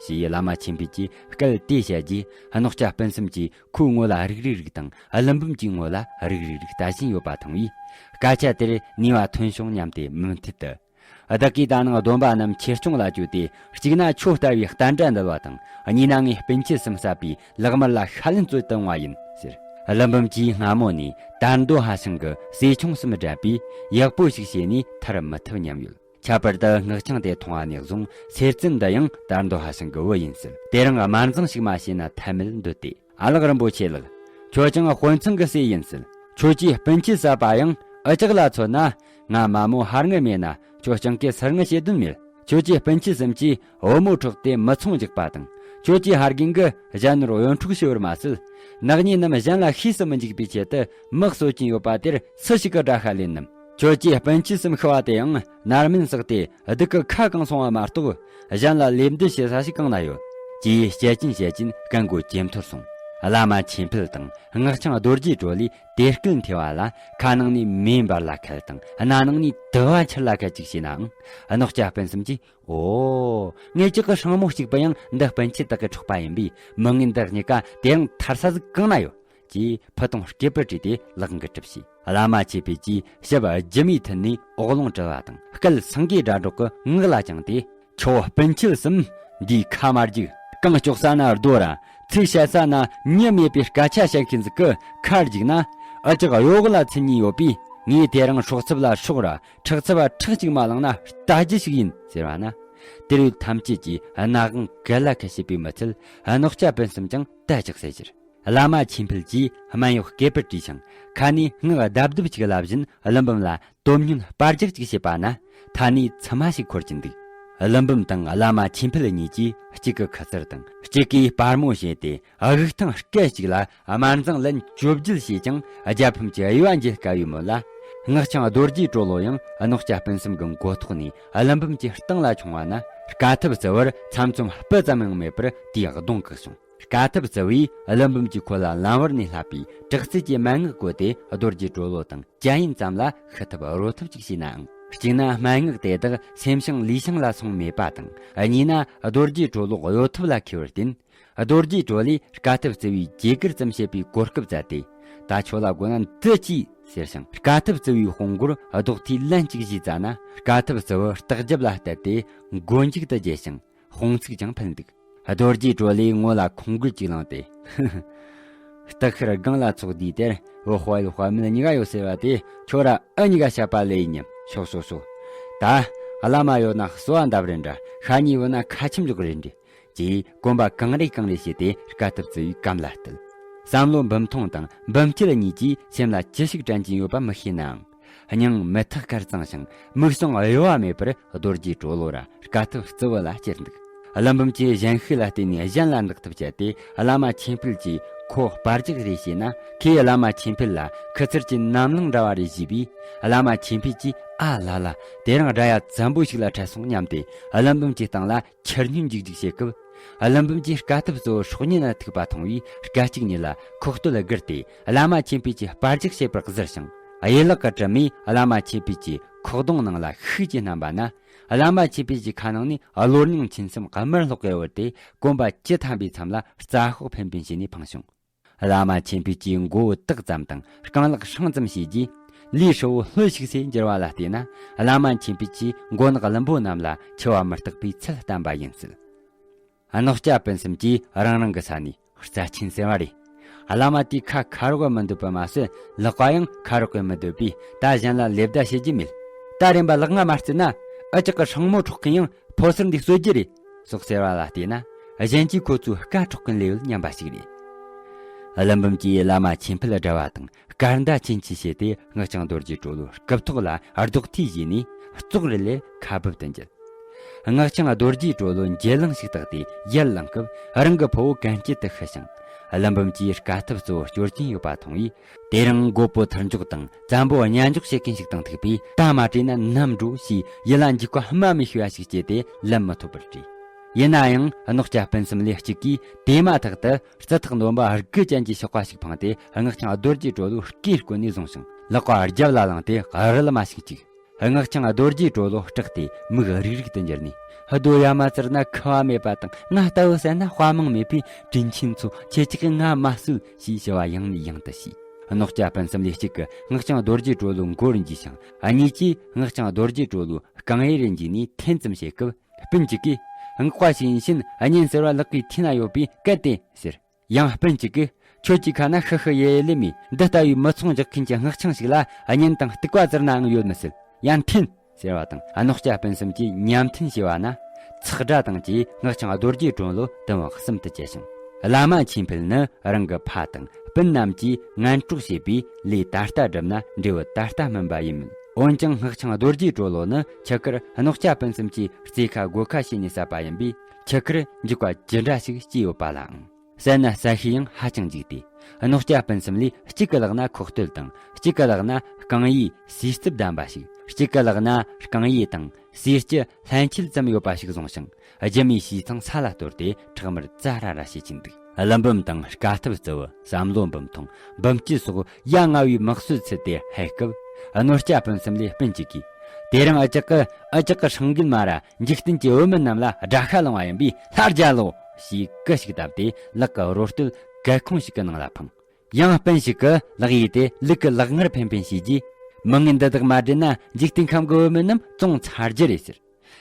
ཞེས་བླ་མ་ཆོས་འཕེལ་གྱིས་སྐད་དེ་བཤད་རྗེས། རྣོ་སྐྱ་སྤུན་གསུམ་གྱིས་ཁོའི་ངོ་ལ་རིག་རིག་རིག་དང་། ཀླུ་འབུམ་གྱི་ངོ་ལ་རིག་རིག་རིག་ལྟ་བཞིན་ཡོད་པ་མཐོང་བས། སྐད་ཆ་དེར་ནུས་པ་ཐོན་བྱུང་སྙམ་སྟེ་མུ་མཐུད་དུ། བདག་གིས་ད་ནངས་སྡོམ་པ་རྣམས་ཆེད་སྐྱོང་ལ་བཅོལ་ཏེ། གཅིག་ན་ཁྱོད་ལྟ་བུའི་བསྟན་དགྲ་འདུལ་བ་དང་། གཉིས་ན་ངའི་སྤུན་མཆེད་གསུམ་བསད་པའི་ལག་དམར་ལ་ཤ་ལན་སྩོལ་དུ་འོང་བ་ཡིན་ཟེར། ཀླུ་འབུམ་གྱིས་སྔ་མོ་ནས་དར་མདོ་ཧ་ཤང་གི་ཟས་ཆུང་གསུམ་བསྒྲལ་པས། ཡག་པོ་ཞིག་བྱས་ནས་ཐར་མི་ཐུབ་སྙམ་ཡོད། ཁྱད་པར་དུ་སྔགས་འཆང་དེ་མཐོང་བ་ནས་བཟུང་། སེར་བཙུན་འདི་ཡང་དར་མདོ་ཧ་ཤང་གི་བུ་ཡིན་སྲིད། དེ་རིང་དམར་འཛིང་ཞིག་མ་བྱས་ན་ཐབས་མེད་འདོད་དེ། ཨ་ལགས་རིན་པོ་ཆེ་ལགས། ཁྱོད་ཀྱང་དཔོན་ཚང་གི་སྲས་ཡིན་སྲིད། ཁྱོད་ཀྱིས་སྤུན་མཆེད་བསད་པ་ཡང་། ཨ་ཅག་ལ་མཚོན་ན། ང་མ་མོ་ཧར་ངེ་མེད་ན། ཁྱོད་སྤྱང་ཀའི་སར་ངེ་བྱེད་དོན་མེད། ཁྱོད་ཀྱིས་སྤུན་མཆེད་གསུམ་གྱིས་བུ་མོ་འཕྲོག་སྟེ་མི་ཚང་རྒྱག་པ་དང་། ཁྱོད་ཀྱིས་ཧར་རྒན་གྱི་གཞན་ནོར་གཡོ་འཕྲོག་བྱས་པར་མ་ཟད། ནག་ཉེས་རྣམས་གཞན་ལ་ཤེས་སུ་མི་འཇུག་པའི་ཆེད་དུ་མི་གསོད་ཀྱིན་ཡོད་པ་དེར་སུ་ཞིག་གི་དགྲ་ཤ་ལེན་ནམ། ཁྱོད་ཀྱིས་སྤུན་མཆེད་གསུམ་ཤི་བ་དེ་ཡང་། ནར་མིན་བསགས་ཏེ་སྡུག་གི་ཁ་གང་སོང་བ་མ་གཏོགས། གཞན་ལ་ལེབ་འདི་བྱེད་ས་ཞིག་གང་ན་ཡོད། ཅེས་བཤད་ཀྱིན་བཤད་ཀྱིན་སྐད་མགོ་ཇེ་མཐོར་སོང་། བླ་མ་ཆོས་འཕེལ་དང་སྔགས་འཆང་རྡོ་རྗེ་གྲོ་ལས་དེ་སྐད་འཐེན་པ་ལ། ཁ་ནང་ནས་མེ་འབར་ལ་ཁད་དང་། སྣ་ནང་ནས་དུ་བ་ཆུར་ལ་ཁད་ཅིག་བྱས་ནའང་། རྣོ་སྐྱ་སྤུན་གསུམ་གྱིས། ཨོ། ངེད་ཅག་གི་སྲིང་མོ་གཅིག་པུ་ཡང་འདི་སྤུན་མཆེད་དག་གིས་འཕྲོག་པ་ཡིན་པས། མི་ངན་འདི་གཉིས་ཀ་དེ་ཡང་ཐར་ས་ཟིག་གང་ན་ཡོད། ཅེས་ཕུ་དུང་སྐེད་པར་བྲིས་ཏེ་ལག་འགུལ་གྲུབ་བྱས། བླ་མ་ཆོས་འཕེལ་གྱིས་ཞབས་རྗེས་མའི་མཐུད་ནས་འོག་རླུང་དཀྲོལ་བ་དང་། སྐད་སེང་གེ་སྒྲ་སྒྲོག་གི་ངག་ལ་བཅངས་ཏེ། ཁྱོད་སྤུན་མཆེད་གསུམ་འདིའི་ཁ་མ་རྒྱུག། རྐང་གཅོག་ས་ན་རྡོ་ར། ཚིག་བཤད་ས་ན་མྱི་མེད་པའི་སྐད་ཆ་བཤད་མཁན་ཟིག་གི་ཁ་རྒྱུག་ན། ཨ་ཅག་གཡོ་འོག་ལ་ཚུད་ཉེན་ཡོད་པས། ངས་དེ་རིང་སྲོག་ཚབ་ལ་སྲོག་ར། ཁྲག་ཚབ་ལ་ཁྲག་ཅིག་མ་བླངས་ན་ལྟ་རྒྱུ་ཞིག་ཡིན་ཟེར་བ་ན། དེར་ཡོད་ཐམས་ཅད་ཀྱིས་སྣ་དབང་ག་ལ་ཁ་བྱེད་པའི་མི་ཚད། རྣོ་སྐྱ་སྤུན་གསུམ་ཀྱང་ད་ཅིག་ཟེར་ཕྱིར། བླ་མ་ཆོས་འཕེལ་གྱིས་སྨན་གཡོག་སྐེད་པར་བྲིས་ཤིང་། ཁ་ནས་སྔགས་རྡབ་རྡུབ་ཅིག་ལབ་བཞིན་ཀླུ་འབུམ་ལ་དོན་སྙིང་སྤར་རྒྱག་ཅིག་བྱེད་པ་ན། ཐ་ནས་མཆི་མ་ཞིག་འཁོར་གྱིན་འདུག་ཀླུ་འབུམ་དང་བླ་མ་ཆོས་འཕེལ་གཉིས་ཀྱིས་གཅིག་གི་ཁུ་ཚུར་དང་། གཅིག་གིས་སྤར་མོ་བྱས་ཏེ། དབུགས་ཐང་སྐད་ཅིག་ལ་དམར་འཛིང་ལན་བཅོ་བརྒྱད་བྱས་ཀྱང་། རྒྱལ་ཕམ་གྱི་དབྱེ་བ་འབྱེད་དཀའ་བའི་མོད་ལ། སྔགས་འཆང་རྡོ་རྗེ་གྲོ་ལོ་ཡང་རྣོ་སྐྱ་སྤུན་གསུམ་གྱི་མགོ་ཐོག་ནས་ཀླུ་འབུམ་གྱི་སྟེང་ལ་མཆོང་བ་ན། དཀའ་ཐུབ་རྩེ་བར་ཚམ་ཚོམ་སྤུ་ཙམ་ཡང་མེད་པར་དེའི་གདོང་བཀུག་སོང་། དཀའ་ཐུབ་རྩེ་བས་ཀླུ་འབུམ་གྱིས་ཁོ་ལ་ལམ་བར་ནས་བསླབས་པའི་དྲག་རྩལ་གྱི་མན་ངག་བཀོལ་ཏེ། རྡོ་རྗེ་གྲོ་ལོ་དང་ཇ་ཡིན་ཙམ་ལ་ཤི་ཐབས་རོ་ཐབས་ཅིག་བྱས་ནའང་། གཅིག་ན་མན་ངག་དེ་དག་སེམས་ཤིང་ལུས་ཤིང་ལ་སོང་མེད་པ་དང་། གཉིས་ན་རྡོ་རྗེ་གྲོ་ལོ་གཡོ་ཐབས་ལ་མཁས་པར་བརྟེན། རྡོ་རྗེ་གྲོ་ལོས་དཀའ་ཐུབ་རྩེ་བའི་བརྗེད་གར་ཙམ་བཤད་པའི་གོ་སྐབས་བཙལ་ཏེ། ད་ཁྱོད་ལ་དགོས་ན་འདི་གྱིས་ཟེར་ཞིང་། དཀའ་ཐུབ་རྩེ་བའི་དཔུང་མགོར་རྡོག་ཐིག་ལན་གཅིག་བཞེས་བཙལ་ན། དཀའ་ཐུབ་རྩེ་བ་ལྟག་རྒྱབ་ལ་གཏད་དེ་མགོ་མཇུག་ཏུ་བརྗེས་ཤིང་དཔུང་ཚིགས་ཀྱང་ཕུལ་འདུག་རྡོ་རྗེ་གྲོ་ལོས་ངོ་ལ་ཁོང་སྒོར་གཅིག་ལངས་ཏེ། སྟག་ཤར་སྒང་ལ་ཚོགས་དུས་དེར་བུ་དཔའ་ཡོད་དཔའ་མེད་གཉིས་ཀ་ཡོད་ཟེར་བ་དེ་ཁྱོད་ར་ཨ་གཉིས་ཀ་བཤད་པ་ལས་ཡིན་སྙམ། ཤོག་ཤོག་ཤོག་ད་བླ་མ་ཡོད་ན་གསོལ་བ་འདེབས་རན་འདྲ། ཤ་ཉེ་ཡོད་ན་ཁ་ཆེམས་འཇོག་རན་འདྲ། ཅེས་གོམ་པ་གང་རེ་གང་རེ་བྱས་ཏེ་དཀའ་ཐུབ་བརྩི་བའི་གམ་ལ་བསྟུད། བསམ་བློ་འབུམ་ཐོང་དང་འབུམ་སྐྱིད་གཉིས་ཀྱིས་སེམས་ལ་ཅི་ཞིག་དྲན་གྱིན་ཡོད་པ་མི་ཤེས་ནའང་། སྙིང་མི་ཐག་ཁར་གཙང་ཞིང་མིག་ཟུང་གཡོ་བ་མེད་པར་རྡོ་རྗེ་གྲོ་ལོད་ར་དཀའ་ཐུབ་བརྩི་བ་ལ་ཅེར་འདུག། ཀླུ་འབུམ་གྱིས་གཞན་ཤེད་ལ་བརྟེན་ནས་གཞན་ལ་བདག་ཐབས་སྤྱད་དེ་བླ་མ་ཆོས་འཕེལ་གྱིས་ཁོ་སྤར་རྒྱག་རེ་བྱས་ན། ཁོས་བླ་མ་ཆོས་འཕེལ་ལ་ཁུ་ཚུར་གྱི་རྣམ་ལངས་འདྲ་བ་རེ་བྱས་པས། བླ་མ་ཆོས་འཕེལ་གྱིས་ཨ་ལ་ལ། དེ་རིང་དགྲ་ཡ་བཙན་པོ་ཞིག་ལ་འཕྲད་སོང་སྙམ་སྟེ་ཀླུ་འབུམ་གྱི་སྟེང་ལ་ཁྱེར་སྣོན་འཇིགས་འཇིགས་བྱེད་སྐབས། ཀླུ་འབུམ་གྱིས་དཀའ་ཐུབ་གཙོ་བོ་སྲོག་ཉེན་ལ་ཐུག་པ་མཐོང་བས་སྐད་ཅིག་ཉིད་ལ་ཁོག་སྟོད་བསྒུར་ཏེ་བླ་མ་ཆོས་འཕེལ་གྱིས་སྤར་རྒྱག་བྱེད་པར་གཟིར་ཞིང་། གཡས་ལག་གི་དྲི་མས་བླ་མ་ཆོས་འཕེལ་གྱི་ཁོག་གདོང་ནང་ལ་ཤུགས་ཀྱིས་བསྣུན་པ་ན། བླ་མ་ཆོས་འཕེལ་གྱི་ཁ་ནང་ནས་གློ་སྙིང་མཆིན་གསུམ་དམར་ལྷོག་གེ་བུར་ཏེ་གོམ་པ་བཅུ་ཐམ་པའི་མཚམས་ལ་རྩྭ་ཤོག་འཕེན་འཕེན་བྱས་ནས་འཕངས་བྱུང་། བླ་མ་ཆོས་འཕེལ་གྱིས་མགོ་བོ་ཏག་ཙམ་དང་རྐང་ལག་སྲང་ཙམ་བྱས་རྗེས། ལུས་ཧྲིལ་བོ་ལྷོད་ཤིག་སེ་འགྱུར་བ་ལ་བལྟས་ན། བླ་མ་ཆོས་འཕེལ་གྱིས་མགོ་ནག་ཀླུ་འབུམ་རྣམས་ལ་འཆི་བ་མི་རྟག་པའི་ཚུལ་བསྟན་པ་ཡིན་སྲིད། གནོད་སྐྱ་སྤུན་གསུམ་གྱིས་རང་རང་གི་ས་ནས་རྩ་ཆེན་ཟེར་བ་རེད། བླ་མ་དེའི་ཁ་ཁ་རོག་གི་མི་འདོད་པ་མ་ཟད། ལག་པ་ཡང་ཁ་རོག་གི་མི་འདོད་པས། ད་གཞན་ལ་ལེ་བདའ་བྱེད་རྒྱུ་མེད། ད་རན་པ་ལག་རྔ་མ་བརྩིས་ན། ཨ་ཅག་གི་སྲང་མོ་འཕྲོག་མཁན་ཡང་ཕོ་གསར་འདི་གསོད་རྒྱུ་རེད། སོགས་ཟེར་བ་ལ་བལྟས་ན། གཞན་གྱིས་ཁོ་ཚོའི་སྐད་འཕྲོག་གིན་ལས་ཡོད་སྙམ་པ་ཞིག་རེད། ཀླུ་འབུམ་གྱིས་བླ་མ་ཆོས་འཕེལ་དགྲ་བ་དང་སྐར་མདའ་ཆེན་ཆེ་བྱས་ཏེ། སྔགས་འཆང་རྡོ་རྗེ་གྲོ་ལོད་རྐུབ་ཐོག་ལ་རྡོག་ཐིག་བྱས་ནས་ཙོག་རེ་ལས་ཁ་སྦུབ་ཏུ་འགྱེལ། སྔགས་འཆང་རྡོ་རྗེ་གྲོ་ལོད་འགྱེལ་ལངས་ཤིག་བཏགས་ཏེ་ཡར་ལངས་སྐབས། རང་གི་ཕུ་བོ་གན་སྐྱིད་དེ་ཤི་ཞིང་། ཀླུ་འབུམ་གྱིས་དཀའ་ཐུབ་གཙོ་བོ་སྐྱོར་གྱིན་ཡོད་པ་མཐོང་བས། དེ་རིང་མགོ་པོ་ཐུར་འཇོག་དང་བཙན་པོ་གཉའ་འཇོག་བྱེད་མཁན་ཞིག་དང་ཐུག་པས། ད་མ་བྲོས་ན་ནམ་འགྲོ་ཞེས་ཡིད་ལ་འཇིགས་པ་སྨྲ་མི་ཤེས་པ་ཞིག་སྐྱེས་ཏེ་ལན་མི་ཐོབ་པར་བྲོས། ཡིན་ན་ཡང་གནོད་སྐྱ་སྤུན་གསུམ་ལས་གཅིག་གིས་དེ་མ་ཐག་ཏུ་རྩི་ཐག་འདོན་པ་དགུ་ཅན་གྱི་ཕྱག་པ་ཞིག་འཕངས་ཏེ། སྔགས་འཆང་རྡོ་རྗེ་གྲོ་ལོད་སྐེ་བསྐོན་ནས་བཟུང་ཞིང་། ལག་པ་རྒྱབ་ལ་བླངས་ཏེ་རལ་མ་ཞིག་བཅུག། སྔགས་འཆང་རྡོ་རྗེ་གྲོ་ལོད་སྐྲག་སྟེ་མིག་རིག་རིག་ཏུ་འགྱུར་ནས། རྡོ་ཡ་མ་བཙིར་ན་ཁུ་བ་མེད་པ་དང་། ང་ལྟ་བུ་བསད་ན་དཔའ་མང་མེད་པས། དྲིན་ཆེན་ཚོ། ཁྱེད་ཅག་གིས་ང་མ་གསོད། ཞེས་ཞུ་བ་ཡང་ནས་ཡང་དུ་བྱས། གནོད་སྐྱ་སྤུན་གསུམ་ལས་གཅིག་གིས་སྔགས་འཆང་རྡོ་རྗེ་གྲོ་ལོད་མགོར་འགྱེལ་ཞིང་། གཉིས་ཀྱིས་སྔགས་འཆང་རྡོ་རྗེ་གྲོ་ལོད་རྐང་གཡས་རེ་འགྱེལ་ནས་འཐེན་ཙམ་བྱེད་སྐབས། སྤུན་གཅིག་གིས། ངག་པ་ཞིག་ཡིན་ཕྱིན་གཉེན་ཟེར་བ་ལག་གི་མཐིལ་ན་ཡོད་པས་གལ་ཏེ་ཟེར། ཡང་སྤུན་གཅིག་གིས། ཁྱོད་ཀྱི་ཁ་ན་ཤི་ཤི་ཡེ་ཡེ་ལེ་མེད། འདི་ལྟ་བུའི་མི་ཚོང་རྒྱག་མཁན་གྱི་སྔགས་འཆང་ཞིག་ལ་གཉེན་དང་སྡིག་པ་བཙིར་ནའང་ཡོད་མི་སྲིད། ཡང་འཐེན། ཟེར་བ་དང་གནོད་སྐྱ་སྤུན་གསུམ་གྱིས་མཉམ་འཐེན་བྱས་པ་ན། ཚག་སྒྲ་དང་བཅས་སྔགས་འཆང་རྡོ་རྗེ་གྲོ་ལོད་དུམ་བུ་གསུམ་དུ་བཅད་ཞིང་། བླ་མ་ཆོས་འཕེལ་ནི་རང་གི་ཕ་དང་སྤུན་རྣམས་ཀྱིས་ངན་གྲོགས་བྱས་པས། ལས་ད་ལྟ་བསྒྲུབས་ན་འབྲས་བུ་ད་ལྟ་སྨིན་པ་ཡིན་མོད། འོན་ཀྱང་སྔགས་འཆང་རྡོ་རྗེ་གྲོ་ལོད་ནི་ཆུ་ཁར་གནོད་སྐྱ་སྤུན་གསུམ་གྱིས་རྩེ་ཁ་སྒོ་ཁ་བྱས་ནས་བསད་པ་ཡིན་པས། ཆུ་ཁར་འཇིགས་པ་ཇི་འདྲ་ཞིག་སྐྱེས་ཡོད་པ་ལའང་། བསད་ན་བསད་ཤས་ཡང་ཧ་ཅང་འཇིགས་ཏེ། གནོད་སྐྱ་སྤུན་གསུམ་ལས་གཅིག་གི་ལག་ན་ཁོག་སྟོད་དང་། གཅིག་གི་ལག་ན་རྐང་གཡས་ཟས་རྩུབ་ལྡན་པ་ཞིག། གཅིག་གི་ལག་ན་རྐང་གཡས་དང་ཟས་ལྕི་ལྷན་སྐྱེས་ཙམ་ཡོད་པ་ཞིག་བཟུང་ཞིང་། རྒྱུ་མའི་བྱས་ཚང་ས་ལ་གཏོར་ཏེ་ཁྲག་དམར་ཙ་ར་ར་བྱེད་ཀྱིན་འདུག། ཀླུ་འབུམ་དང་དཀའ་ཐུབ་གཙོ་བོ་བསམ་བློ་འབུམ་ཐོང་འབུམ་སྐྱིད་སོགས་ཡ་ང་བའི་དམག་སྲོལ་ཚུད་དེ་ལྷོད་སྐབས། གནོད་སྐྱ་སྤུན་གསུམ་ལས་སྤུན་གཅིག་གིས། དེ་རིང་ཨ་ཅག་གི་ཨ་ཅག་གི་སྲང་རྒན་མ་ར་འཇིག་རྟེན་གྱི་བུད་མེད་རྣམས་ལ་དགྲ་ཤ་ལངས་པ་ཡིན་པས་སླར་རྒྱལ་ལོ། ཞེས་སྐུ་ཞིག་བཏབ་སྟེ་ལག་གི་རོ་སྟོད་གད་ཁུང་ཞིག་གི་ནང་ལ་འཕངས། ཡང་སྤུན་ཞིག་གིས་ལག་གཡས་དེ་ལུག་གི་ལག་ངར་འཕེན་འཕེན་བྱས་རྗེས། མི་ངན་འདི་དག་མ་བསྒྲལ་ན་འཇིག་རྟེན་ཁམས་ཀྱི་བུད་མེད་རྣམས་བཙོང་ཚར་རྒྱུ་རེད་ཟེར།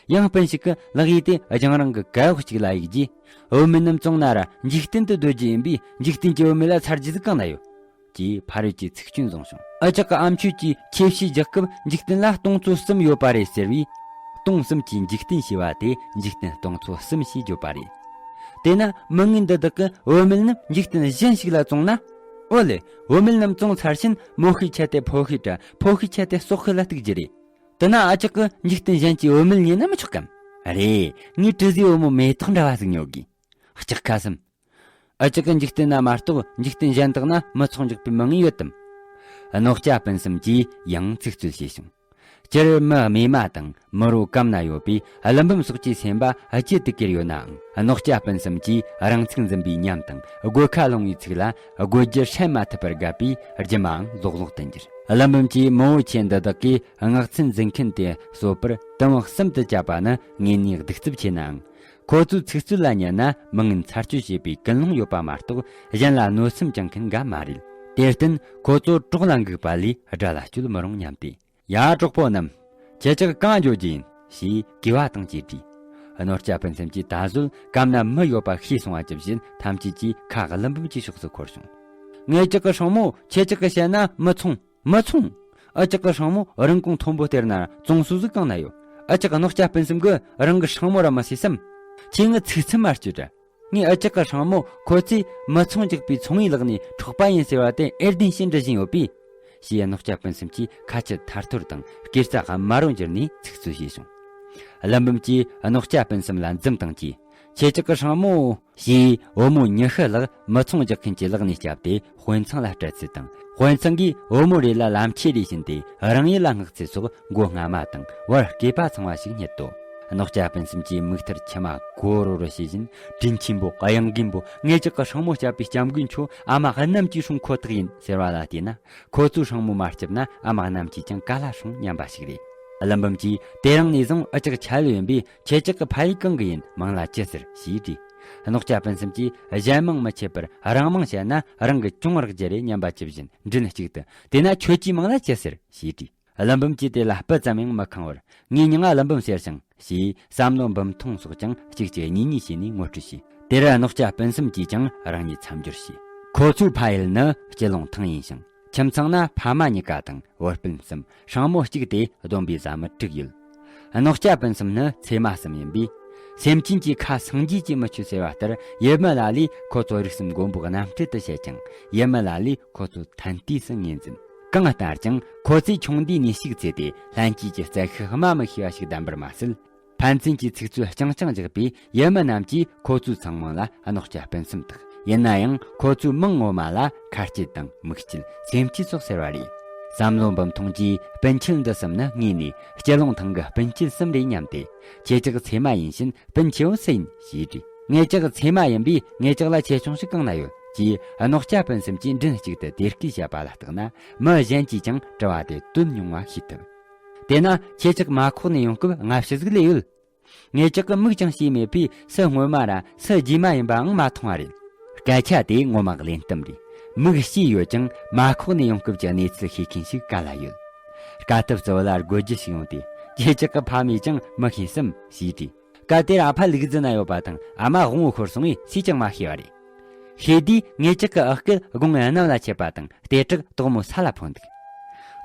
ཡང་སྤུན་ཞིག་གིས་ལག་གཡས་དེ་རྒྱང་རིང་གི་གད་འོག་ཅིག་ལ་གཡུགས་རྗེས། བུད་མེད་རྣམས་བཙོང་ན་ར་འཇིག་རྟེན་དུ་སྡོད་རྒྱུ་ཡིན་པས། འཇིག་རྟེན་གྱི་བུད་མེད་ལ་ཚར་རྒྱུ་ཟིག་གང་ན་ཡོད། ཅེས་ཕ་རོལ་གྱི་ཚིག་སྐྱོན་བཟུང་བྱུང་། ཨ་ཅག་གི་ཨ་མཆོད་ཀྱིས་ཁྱེར་ཤིང་རྒྱག་སྐབས་འཇིག་རྟེན་ལ་སྟོང་ཚོ་གསུམ་ཡོད་པ་རེད་ཟེར་བས། སྟོང་གསུམ་གྱིས་འཇིག་རྟེན་ཞེས་པ་དེ་འཇིག་རྟེན་སྟོང་ཚོ་གསུམ་ཞེས་བརྗོད་པ་རེད། དེས་ན་མི་ངན་འདི་དག་གིས་བུད་མེད་རྣམས་འཇིག་རྟེན་གཞན་ཞིག་ལ་བཙོང་ན། ཨོ་ལེ། བུད་མེད་རྣམས་བཙོང་ཚར་ཕྱིན་མོ་ཤེས་ཆད་དེ་ཕོ་ཤེས་དྲ་ཕོ་ཤེས་ཆད་དེ་ཟོག་ཤེས་ལ་གཏུག་རྒྱུ་རེད། དེ་ན་ཨ་ཅག་གིས་འཇིག་རྟེན་གཞན་གྱི་བུད་མེད་རྙེད་ན་མི་ཆོག་གམ། རེད། ངས་གྲུ་ཟིའི་བུ་མོ་མེ་ཏོག་འདྲ་བ་ཟིག་ཉོ་དགོས། ལྕགས་ཁ་གསུམ། ཨ་ཅག་གིས་འཇིག་རྟེན་ན་མ་གཏོགས་འཇིག་རྟེན་གཞན་དག་ན་མི་ཚོང་རྒྱག་པའི་མི་ངན་ཡོད་དམ། གནོད་སྐྱ་སྤུན་གསུམ་གྱིས་ཡང་ཚིག་རྩོད་བྱས་བྱུང་། སྤྱིར་མི་རྨས་མ་དང་མི་རོ་གམ་ན་ཡོད་པས་ཀླུ་འབུམ་སོགས་ཀྱི་སེམས་པ་ལྗིད་དུ་གྱུར་ཡོད་ནའང་། གནོད་སྐྱ་སྤུན་གསུམ་གྱིས་རང་ཚུགས་འཛིན་པའི་ཉམས་དང་དགོད་ཁ་སློང་བའི་ཚིག་ལ་དགོད་རྒྱུ་སྲན་མ་ཐུབ་པར་དགའ་བས་རྒྱུ་མའང་ལོག་ལོག་ཏུ་འགྱུར། ཀླུ་འབུམ་གྱིས་མི་བོ་ཆེ་འདི་དག་གིས་སྔགས་ཚན་འཛིན་མཁན་དེ་གསོད་པར་དུམ་བུ་གསུམ་དུ་བཅད་པ་ནི་ངེས་ནས་གདུག་རྩུབ་ཆེ་ནའང་། ཁོ་ཚོའི་ཚིག་རྩོད་ལ་ཉན་ན་མི་ངན་ཚར་གཅོད་བྱེད་པའི་ཀུན་སློང་ཡོད་པ་མ་གཏོགས་གཞན་ལ་གནོད་སེམས་བཅངས་མཁན་འགའ་མ་རེད། དེར་བརྟེན་ཁོ་ཚོ་གྲོགས་ལ་འགུག་པ་ལས་དགྲ་ལ་གཅོད་མི་རུང་སྙམ་སྟེ། ཡ་གྲོགས་པོ་རྣམས། ཁྱེད་ཅག་གང་འགྱོ་རྒྱུ་ཡིན། ཞེས་གུས་པ་དང་བཅས་དྲིས། གནོད་སྐྱ་སྤུན་གསུམ་གྱིས་ད་གཟོད་གམ་ན་མི་ཡོད་པ་ཤེས་སོང་བ་ཇི་བཞིན་ཐམས་ཅད་ཀྱིས་ཁ་ཀླུ་འབུམ་གྱི་ཕྱོགས་སུ་འཁོར་བྱུང་། ངེད་ཅག་གི་སྲིང་མོ་ཁྱེད་ཅག་གི་བཤད་ན་མི་ཚོང་མི་ཚོང་། ཨ་ཅག་གི་སྲིང་མོ་རིན་གོང་མཐོན་པོ་སྟེར་ན་བཙོང་སོ་ཟིག་གང་ན་ཡོད། ཨ་ཅག་གི་རྣོ་སྐྱ་སྤུན་གསུམ་གི་རང་གི་སྲིང་མོ་ར་མི་སྲིད་སམ། ཁྱེད་ངི་ཚིག་ཚིམ་མ་སྤྱོད་དྲ། ངས་ཨ་ཅག་གི་སྲིང་མོ་ཁོ་ཚོས་མི་ཚོང་རྒྱག་པའི་ཚོང་བའི་ལག་ནས་འཕྲོག་པ་ཡིན་ཟེར་བ་དེ་ཨེ་བདེན་ཞེས་འདྲི་བཞིན་ཡོད་པས། ཞེས་རྣོ་སྐྱ་སྤུན་གསུམ་གྱིས་ཁ་ཆུ་ཐར་ཐོར་དང་སྐེ་རྩ་དམར་རོ་འགྱུར་ནས་ཚིག་རྩུབ་བྱས་བྱུང་། ཀླུ་འབུམ་གྱིས་རྣོ་སྐྱ་སྤུན་གསུམ་ལ་འཛུམ་བཏང་གིས། ཁྱེད་ཅག་གི་སྲིང་མོ། ཞེས་བུ་མོ་ཉི་ཤུ་ལྷག་མི་ཚོང་རྒྱག་མཁན་གྱི་ལག་ནས་བསྐྱབས་ཏེ་དཔོན་ཚང་ལ་སྤྲད་ཚུལ་དང་། དཔོན་ཚང་གིས་བུ་མོ་རེ་ལ་ལམ་ཁྱེར་རེ་བྱིན་ཏེ་རང་ཡུལ་ལ་མངགས་ཚུལ་སོགས་མགོ་རྔ་མ་དང་བར་སྐེད་པ་ཚང་བ་ཞིག་རྙེད་དོ། རྣོ་སྐྱ་སྤུན་གསུམ་གྱི་མིག་མཐར་མཆི་མ་གོ་རོ་རོ་བྱེད་བཞིན། དྲིན་ཆེན་པོ། གཡང་འགུན་པོ། ངེད་ཅག་གི་སྲིང་མོ་བསྐྱབས་པའི་སྐྱབས་མགོན་ཁྱོད་ཨ་མ་རྣམས་ཀྱིས་སྲུང་ཁོ་ཐག་ཡིན་ཟེར་བ་ལ་བལྟས་ན། ཁོ་ཚོའི་སྲིང་མོ་མ་བསྐྱབས་ན་ཨ་མ་རྣམས་ཀྱིས་ཀྱང་ག་ལ་སྲུང་སྙམ་པ་ཞིག་རེད། ཀླུ་འབུམ་གྱིས་དེ་རིང་ནས་བཟུང་ཨ་ཅག་ཆ་ཡོད་ཡིན་པས། ཁྱེད་ཅག་གི་ཕ་ཡུལ་གང་གི་ཡིན། མིང་ལ་ཅི་ཟེར་ཞེས་དྲིས། རྣོ་སྐྱ་སྤུན་གསུམ་གྱིས་གཞན་མིང་མི་འཆད་པར་རང་མིང་བཤད་ན་རང་གི་གྱོང་རག་རྒྱུ་རེད་སྙམ་པ་ཅི་བཞིན་མགྲིན་གཅིག་ཏུ། དེས་ན་ཁྱོད་ཀྱི་མིང་ལ་ཅི་ཟེར་ཞེས་དྲིས། ཀླུ་འབུམ་གྱིས་དེ་ལ་སྤུ་ཙམ་ཡང་མི་ཁེངས་པར། ངའི་མིང་ང་ཀླུ་འབུམ་ཟེར་ཞིང་ཞེས་བསམ་བློ་འབུམ་ཐོང་སོགས་ཀྱང་གཅིག་གཅིག་གཉིས་གཉིས་བྱས་ནས་ངོ་སྤྲོད་བྱས། དེར་རྣོ་སྐྱ་སྤུན་གསུམ་གྱིས་ཀྱང་རང་ཉིད་མཚམས་སྦྱོར་བྱས། ཁོ་ཚོའི་ཕ་ཡུལ་ནི་སྐྱིད་ལུང་ཐང་ཡིན་ཞིང་། ཁྱིམ་ཚང་ན་ཕ་མ་གཉིས་ཀ་དང་བུ་སྤུན་གསུམ། སྲིང་མོ་གཅིག་སྟེ་བསྡོམས་པས་བཟའ་མི་དྲུག་ཡོད། རྣོ་སྐྱ་སྤུན་གསུམ་ནི་ཚེ་མ་གསུམ་ཡིན་པས། སེམས་ཅན་གྱི་ཁ་སངས་རྒྱས་ཀྱིས་མི་ཆོད་ཟེར་བ་ལྟར། ཡུལ་མི་ལ་ལས་ཁོ་ཚོ་རིགས་གསུམ་མགོན་པོ་རྣམ་སྤྲུལ་དུ་བཤད་ཅིང་། ཡུལ་མི་ལ་ལས་ཁོ་ཚོ་ཐན་ལྟས་སུ་ངོས་འཛིན། གང་ལྟར་ཀྱང་ཁོ་ཚོས་ཆུང་དུས་ནས་ཤུགས་བཙལ་ཏེ་ལྷན་སྐྱེས་ཀྱི་རྩལ་ཤུགས་སྨྲ་མི་ཤེས་པ་ཞིག་ལྡན་པར་མ་ཟད། ཕན་ཚུན་གྱི་ཚིག་རྩུབ་རྐྱང་རྐྱང་བཞག་པས། ཡུལ་མི་རྣམས་ཀྱིས་ཁོ་ཚོའི་ཚང་མིང་ལ་རྣོ་སྐྱ་སྤུན་གསུམ་བཏགས། ཡིན་ན་ཡང་ཁོ་ཚོའི་མིང་ངོ་མ་ལ་ཁ་སྐྱིད་དང་མིག་སྐྱིད། སེམས་སྐྱིད་སོགས་ཟེར་བ་རེད། བསམ་བློ་འབུམ་ཐོང་གིས་སྤུན་མཆེད་འདི་གསུམ་ནི་དངོས་ནས་སྐྱིད་ལུང་ཐང་གི་སྤུན་མཆེད་གསུམ་རེད་སྙམ་སྟེ། ཁྱེད་ཅག་ཚེ་མ་ཡིན་ཕྱིན་སྤུན་ཆེ་བོ་སུ་ཡིན་ཞེས་དྲིས། ངེད་ཅག་ཚེ་མ་ཡིན་པས་ངེད་ཅག་ལ་ཆེ་ཆུང་ཞིག་གང་ན་ཡོད་ཅེས་རྣོ་སྐྱ་སྤུན་གསུམ་གྱིས་མགྲིན་གཅིག་ཏུ་དེ་སྐད་བཤད་པ་ལ་བརྟགས་ན། མི་གཞན་གྱིས་ཀྱང་དྲི་བ་དེ་དོན་ཉུང་བ་ཤེས་ཐུབ། དེས་ན་ཁྱེད་ཅག་མ་ཁོག་ནས་ཡོང་སྐབས་སྔ་ཕྱི་ཟིག་ལས་ཡོད། ངེད་ཅག་གི་མིག་ཀྱང་ཤེས་མེད་པས་སུ་སྔོན་མ་ར་སུ་རྗེས་མ་ཡིན་པའང་མ་མཐོང་བ་རེད། སྐད་ཆ་དེ་ངོ་མ་གླེན་གཏམ་རེད། མིག་ཤེས་ཡོད་ཀྱང་མ་ཁོག་ནས་ཡོང་སྐབས་ཀྱི་གནས་ཚུལ་ཤེས་མཁན་ཞིག་ག་ལ་ཡོད། དཀའ་ཐུབ་རྩི་བ་ལ་དགོད་རྒྱུ་ཞིག་ཡོང་སྟེ། ཁྱེད་ཅག་གི་ཕ་མས་ཀྱང་མི་ཤེས་སམ་ཞེས་དྲིས། སྐབས་དེར་ཨ་ཕ་ལུག་རྫི་ན་ཡོད་པ་དང་ཨ་མ་དབང་བོ་ཤོར་སོང་བས་སུས་ཀྱང་མ་ཤེས་པ་རེད། ཤེས་དུས་ངེད་ཅག་གི་ཨག་སྐད་དགུང་ངེ་གནམ་ལ་ཆད་པ་དང་ལྟེ་བྲག་དོག་མོ་ས་ལ་འཕངས་འདུག་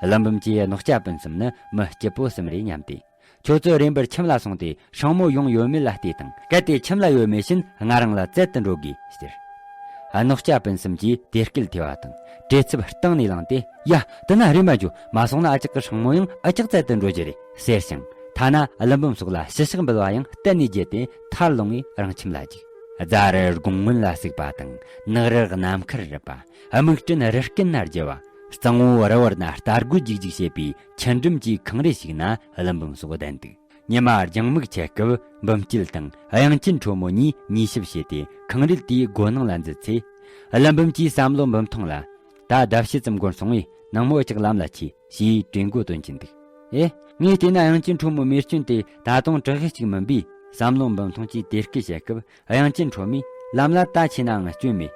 ཀླུ་འབུམ་གྱིས་རྣོ་སྐྱ་སྤུན་གསུམ་ནི་མི་སྐྱིད་པོ་གསུམ་རེད་སྙམ་སྟེ། ཁྱོད་ཚོ་རིམ་པར་ཁྱིམ་ལ་སོང་སྟེ་སྲིང་མོ་ཡོང་ཡོད་མེད་ལ་ལྟོས་དང་། གལ་ཏེ་ཁྱིམ་ལ་ཡོད་མེད་ཕྱིན་ང་རང་ལ་བཙལ་དུ་འགྲོ་དགོས་ཟེར། རྣོ་སྐྱ་སྤུན་གསུམ་གྱིས་དེ་སྐད་ཐོས་པ་དང་བྲེལ་འཚུབ་སྟེང་ནས་ལངས་ཏེ། ཡ། དེ་ན་རེམ་མ་འགྱོ། མ་སོང་ན་ཨ་ཅག་གི་སྲིང་མོ་ཡང་ཨ་ཅག་བཙལ་དུ་འགྲོ་རྒྱུ་རེད་ཟེར་ཞིང་། ཐ་ན་ཀླུ་འབུམ་སོགས་ལ་ཕྱི་ཕྱག་འབུལ་བ་ཡང་གཏན་ནས་བརྗེད་དེ་ཐར་ལོང་ངེ་རང་ཁྱིམ་ལ་འཇུག་རྫ་རི་སྒོ་ངོས་ལ་ཟུག་པ་དང་། ནགས་རི་ནམ་མཁར་རི་པ། སྨུག་སྤྲིན་རི་སྐེད་ན་རྒྱུ་བ། གཙང་བོ་རི་བར་ན་རྟ་རྒོད་རྒྱུག་རྒྱུག་བྱེད་པའི་ཆུ་འགྲམ་གྱི་ཁང་རི་ཞིག་ན་ཀླུ་འབུམ་སོགས་བསྡད་འདུག་ཉི་མ་ལྗང་མིག་ཆད་སྐབས་འབུམ་སྐྱིད་དང་དབྱངས་ཅན་ཁྲོ་མོ་གཉིས་མཉེས་ཞིབ་བྱས་ཏེ་ཁང་རིལ་དེའི་སྒོ་ནང་ལ་འཛུལ་ཚེ། ཀླུ་འབུམ་གྱིས་བསམ་བློ་འབུམ་ཐོང་ལ། ད་ཟླ་ཕྱེད་ཙམ་འགོར་སོང་བས་ནངས་མོ་ཅིག་ལམ་ལ་ཆས་ཞེས་གྲོས་འགོ་འདོན་གྱིན་འདུག་ཨེ། ངས་བལྟས་ན་དབྱངས་ཅན་ཁྲོ་མོའི་རྨས་སྐྱོན་དེ་ད་དུང་དྲག་ཤོས་ཅིག་མིན་པས། བསམ་བློ་འབུམ་ཐོང་གིས་དེ་སྐད་བཤད་སྐབས། དབྱངས་ཅན་ཁྲོ་མོས་ལམ་ལ་ད་ཆས་ནའང་སྐྱོན་མེད།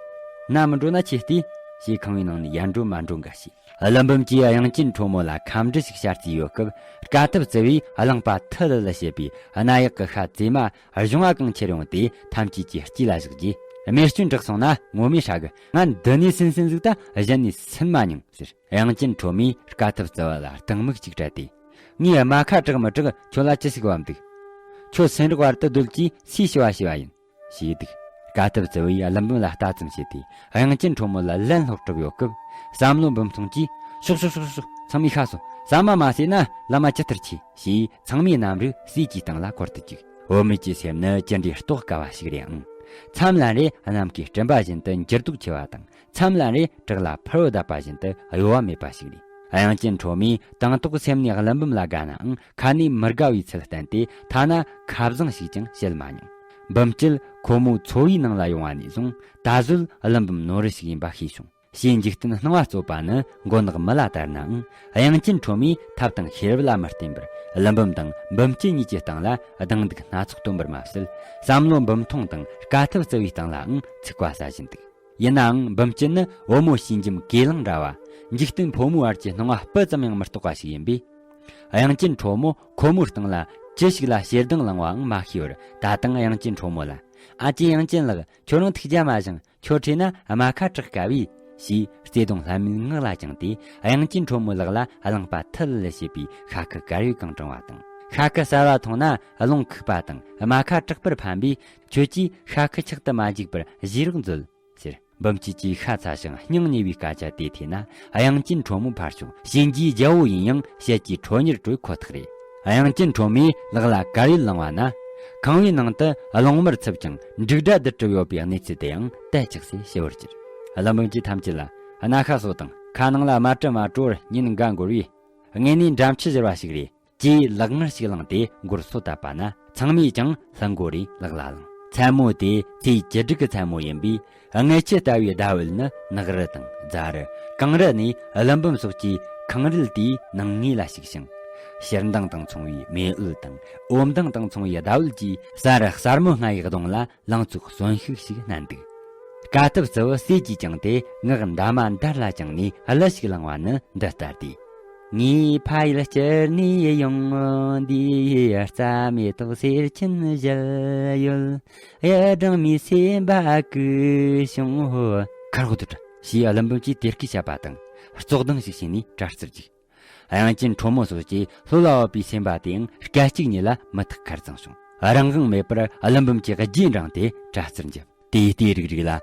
ན་མི་འགྲོ་ན་ཆས་ལྟོས་ཞེས་ཁང་བའི་ནང་ནས་ཡར་འགྲོ་མར་འགྲོ་འགའ་བྱས། ཀླུ་འབུམ་གྱིས་དབྱངས་ཅན་ཁྲོ་མོ་ལ་ཁ་འབྲི་ཞིག་བྱ་རྩིས་ཡོད་སྐབས། དཀའ་ཐུབ་རྩི་བས་རླངས་པ་ཐི་ལི་ལི་བྱེད་པའི་སྣ་ཡག་གི་ཤ་བཙེ་མ་གཞུང་བ་གང་ཁྱེར་ཡོང་སྟེ་ཐམས་ཅད་ཀྱི་དཀྱིལ་ལ་བཞག་རྗེས། རྨས་སྐྱོན་དྲག་སོང་ན་ངོ་མས་ཧྲ་གི། ང་འདི་ནས་སིན་སིན་ཟིག་ད་གཞན་ནས་སིན་མ་མྱོང་ཟེར། དབྱངས་ཅན་ཁྲོ་མོས་དཀའ་ཐུབ་རྩི་བ་ལ་སྡང་མིག་ཅིག་སྤྲད་དེ། ངས་རྨ་ཁ་དྲག་མི་དྲག་ཁྱོད་ལ་ཅི་ཞིག་བབ་འདུག་ཁྱོད་སེམས་རོགས་བར་དུ་སྡོད་ཀྱིས་སུས་ཞུ་བ་ཞུ་བ་ཡིན། ཞེས་འདུག་དཀའ་ཐུབ་རྩི་བས་ཀླུ་འབུམ་ལ་ལྟ་ཙམ་བྱས་ཏེ། དབྱངས་ཅན་ཁྲོ་མོ་ལ་ལན་སློག་གྲབས་ཡོད་སྐབས། བསམ་བློ་འབུམ་ཐོང་གིས། ཤོག་ཤོག་ཤོག་ཤོག་ཚང་མས་ཤ་ཟོ། ཟ་མ་མ་ཟོས་ན་ལམ་མ་ཇི་ལྟར་ཆས། ཞེས་ཚང་མའི་རྣམ་རིག་ཟས་ཀྱི་སྟེང་ལ་འཁོར་དུ་བཅུག་བུད་མེད་ཀྱི་སེམས་ནི་ཅི་འདྲའི་རྟོགས་དཀའ་བ་ཞིག་རེད་ཨང་། མཚམས་ལན་རེ་ནམ་མཁའི་སྤྲིན་པ་བཞིན་དུ་འགྱུར་ལྡོག་ཆེ་བ་དང་། མཚམས་ལན་རེ་བྲག་ལ་ཕུར་བུ་བརྡབས་པ་བཞིན་དུ་གཡོ་བ་མེད་པ་ཞིག་རེད། དབྱངས་ཅན་ཁྲོ་མོས་དང་ཐོག་སེམས་ནས་ཀླུ་འབུམ་ལ་དགའ་ནའང་ཁ་ནས་མི་དགའ་བའི་ཚུལ་བསྟན་ཏེ། ཐ་ན་ཁ་བཟང་ཞིག་ཀྱང་བཤད་མ་མྱོང་། འབུམ་སྐྱིད་ཁོ་མོའི་འཚོ་བའི་ནང་ལ་ཡོང་བ་ནས་བཟུང་ད་གཟོད་ཀླུ་འབུམ་ནོར་བུ་ཞིག་ཡིན་པ་ཤེས་བྱུང་། ཞེས་འཇིག་རྟེན་སྣང་བ་རྩོད་པ་ནི་མགོ་ནག་མི་ལ་ལྟར་ནའང་། དབྱངས་ཅན་ཁྲོ་མོས་ཐབས་དང་ཤེས་རབ་ལ་མི་བརྟེན་པར་ཀླུ་འབུམ་དང་འབུམ་སྐྱིད་གཉིས་ཀྱི་སྟེང་ལ་སྡང་སྡུག་སྣ་ཚོགས་སྟོན་པར་མ་ཟད། བསམ་བློ་འབུམ་ཐོང་དང་དཀའ་ཐུབ་རྩི་བའི་སྟེང་ལའང་ཚིག་པ་ཟ་བཞིན་འདུག་ཡིན་ནའང་འབུམ་སྐྱིད་ནི་བུ་མོ་ཞིག་འཇིམ་གོས་ལང་འདྲ་བ། འཇིག་རྟེན་ཕོ་མོའི་བར་གྱི་སྣང་བ་སྤུ་ཙམ་ཡང་མི་རྟོགས་པ་ཞིག་ཡིན་པས། དབྱངས་ཅན་ཁྲོ་མོ་ཁོ་མོའི་སྟེང་ལ་ཅི་ཞིག་ལ་ཞེ་སྡང་ལངས་པའང་མ་ཤེས་པར། ད་དུང་དབྱངས་ཅན་ཁྲོ་མོ་ལ། ཨ་ཅེ་དབྱངས་ཅན་ལགས། ཁྱོད་རང་ཐུགས་རྒྱལ་མ་བཞེངས། ཁྱོད་ཁྲིད་ན་རྨ་ཁ་དྲག་དཀའ་བས། ཞེས་བརྩེ་དུང་ལྷམ་མེའི་ངག་ལ་བཅངས་ཏེ། དབྱངས་ཅན་ཁྲོ་མོའི་ལག་ལ་བླངས་པ་མཐིལ་ལ་བྱེད་པའི་ཤ་ཁུ་དཀར་ཡོལ་གང་དྲངས་པ་དང་། ཤ་ཁུ་གསར་བ་མཐོང་ན་རླུང་ཁུག་པ་དང་རྨ་ཁ་དྲག་པར་ཕམ་པས། ཁྱོད་ཀྱིས་ཤ་ཁུ་ཆག་ཏུ་མ་འཇུག་པར་བཞེས་རོགས་མཛོད། ཟེར། འབུམ་སྐྱིད་ཀྱིས་ཤ་ཚ་ཞིང་སྙིང་ཉེ་བའི་སྐད་ཆ་དེ་ཐོས་ན། དབྱངས་ཅན་ཁྲོ་མོ་ཕར་ཕྱོགས་གཤིན་རྗེའི་རྒྱལ་པོ་ཡིན་ཡང་ཞལ་གྱི་ཁྲོ་གཉེར་བྲོས་ཁོ་ཐག་རེད། དབྱངས་ཅན་ཁྲོ་མོས་ལག་ལ་དཀར་ཡོལ་བླངས་པ་ན། ཁང་བའི་ནང་དུ་རླུང་དམར་འཚུབ་ཅིང་འབྲུག་སྒྲ་རྡུལ་གྲིབ་ཡོད་པའི་གནས་ཚུལ་དེའང་དལ་ཅིག་སེ་ཞི་བར་གྱུར། ཀླུ་འབུམ་སྐྱིད་ཐམས་ཅད་ལ་རྣ་ཁ་གསོ་དང་། ཁ་ནང་ལ་དམར་དྲི་མ་བྲོ་བར་ཉིན་འགའ་འགོར་བས། དངོས་གནས་འགྲམ་ཆུ་བཞུར་བ་ཞིག་རེད། ཅེས་ལག་ངར་ཞིག་བླངས་ཏེ་མགོར་སོ་བཏབ་པ་ན། ཚང་མས་ཀྱང་ལྷུན་གོ་རེ་ལག་ལ་བླངས། མཚན་མོ་དེ་ཚེས་བཅུ་དྲུག་གི་མཚན་མོ་ཡིན་པས། དངུལ་ཆུ་ལྟ་བུའི་ཟླ་འོད་ནི་ནགས་རི་དང་རྫ་རི། གངས་རི་ནས་ཀླུ་འབུམ་སོགས་ཀྱི་ཁང་རལ་དེའི་ནང་ངོས་ལ་ཞུགས་ཤིང་། ཕྱིར་མདངས་དང་མཚུངས་པའི་མེ་འོད་དང་། འོད་མདངས་དང་མཚུངས་པའི་ཟླ་འོད་ཀྱིས་ས་རི་གསར་མོ་ལྔ་ཡི་གདོང་ལ་ལང་ཚོའི་གསོན་ཤུགས་ཤིག་བསྣན་འདུག། དཀའ་ཐུབ་གཙོ་བོ་ཟས་ཀྱིས་བཅིངས་ཏེ་ངག་འདབ་མ་འདར་ལ་བཅངས་ནས་གླུ་ཞིག་བླངས་པ་ནི་འདི་ལྟར་ཏེ། ངའི་ཕ་ཡུལ་སྤྱིར་ནས་ཡོང་འདིའི་རྩྭ་མེ་ཏོག་སེར་ཆེན་བཞད་ཡོད། གཡུ་སྦྲང་མའི་སེམས་པ་ཀུན་བྱུང་ཧོ། ཁར་ཧོ་དུ་དྲ་ཞེས་ཀླུ་འབུམ་གྱིས་དེ་སྐད་བཤད་པ་དང་ཙོག་ལྡང་ཞིག་བྱས་ནས་གྲྭ་རྩར་འཇུག། དབྱངས་ཅན་ཁྲོ་མོ་སོགས་ཀྱིས་ལྷོད་ལ་བབས་པའི་སེམས་པ་དེའང་སྐད་ཅིག་ཉིད་ལ་མུ་ཐུག་ཁར་བརྫངས་བྱུང་། རང་དབང་མེད་པར་ཀླུ་འབུམ་གྱི་རྗེས་འབྲངས་ཏེ་གྲྭ་རྩར་འཇབ། དེའི་ལྟའི་རིག་རིག་ལ་ཨ་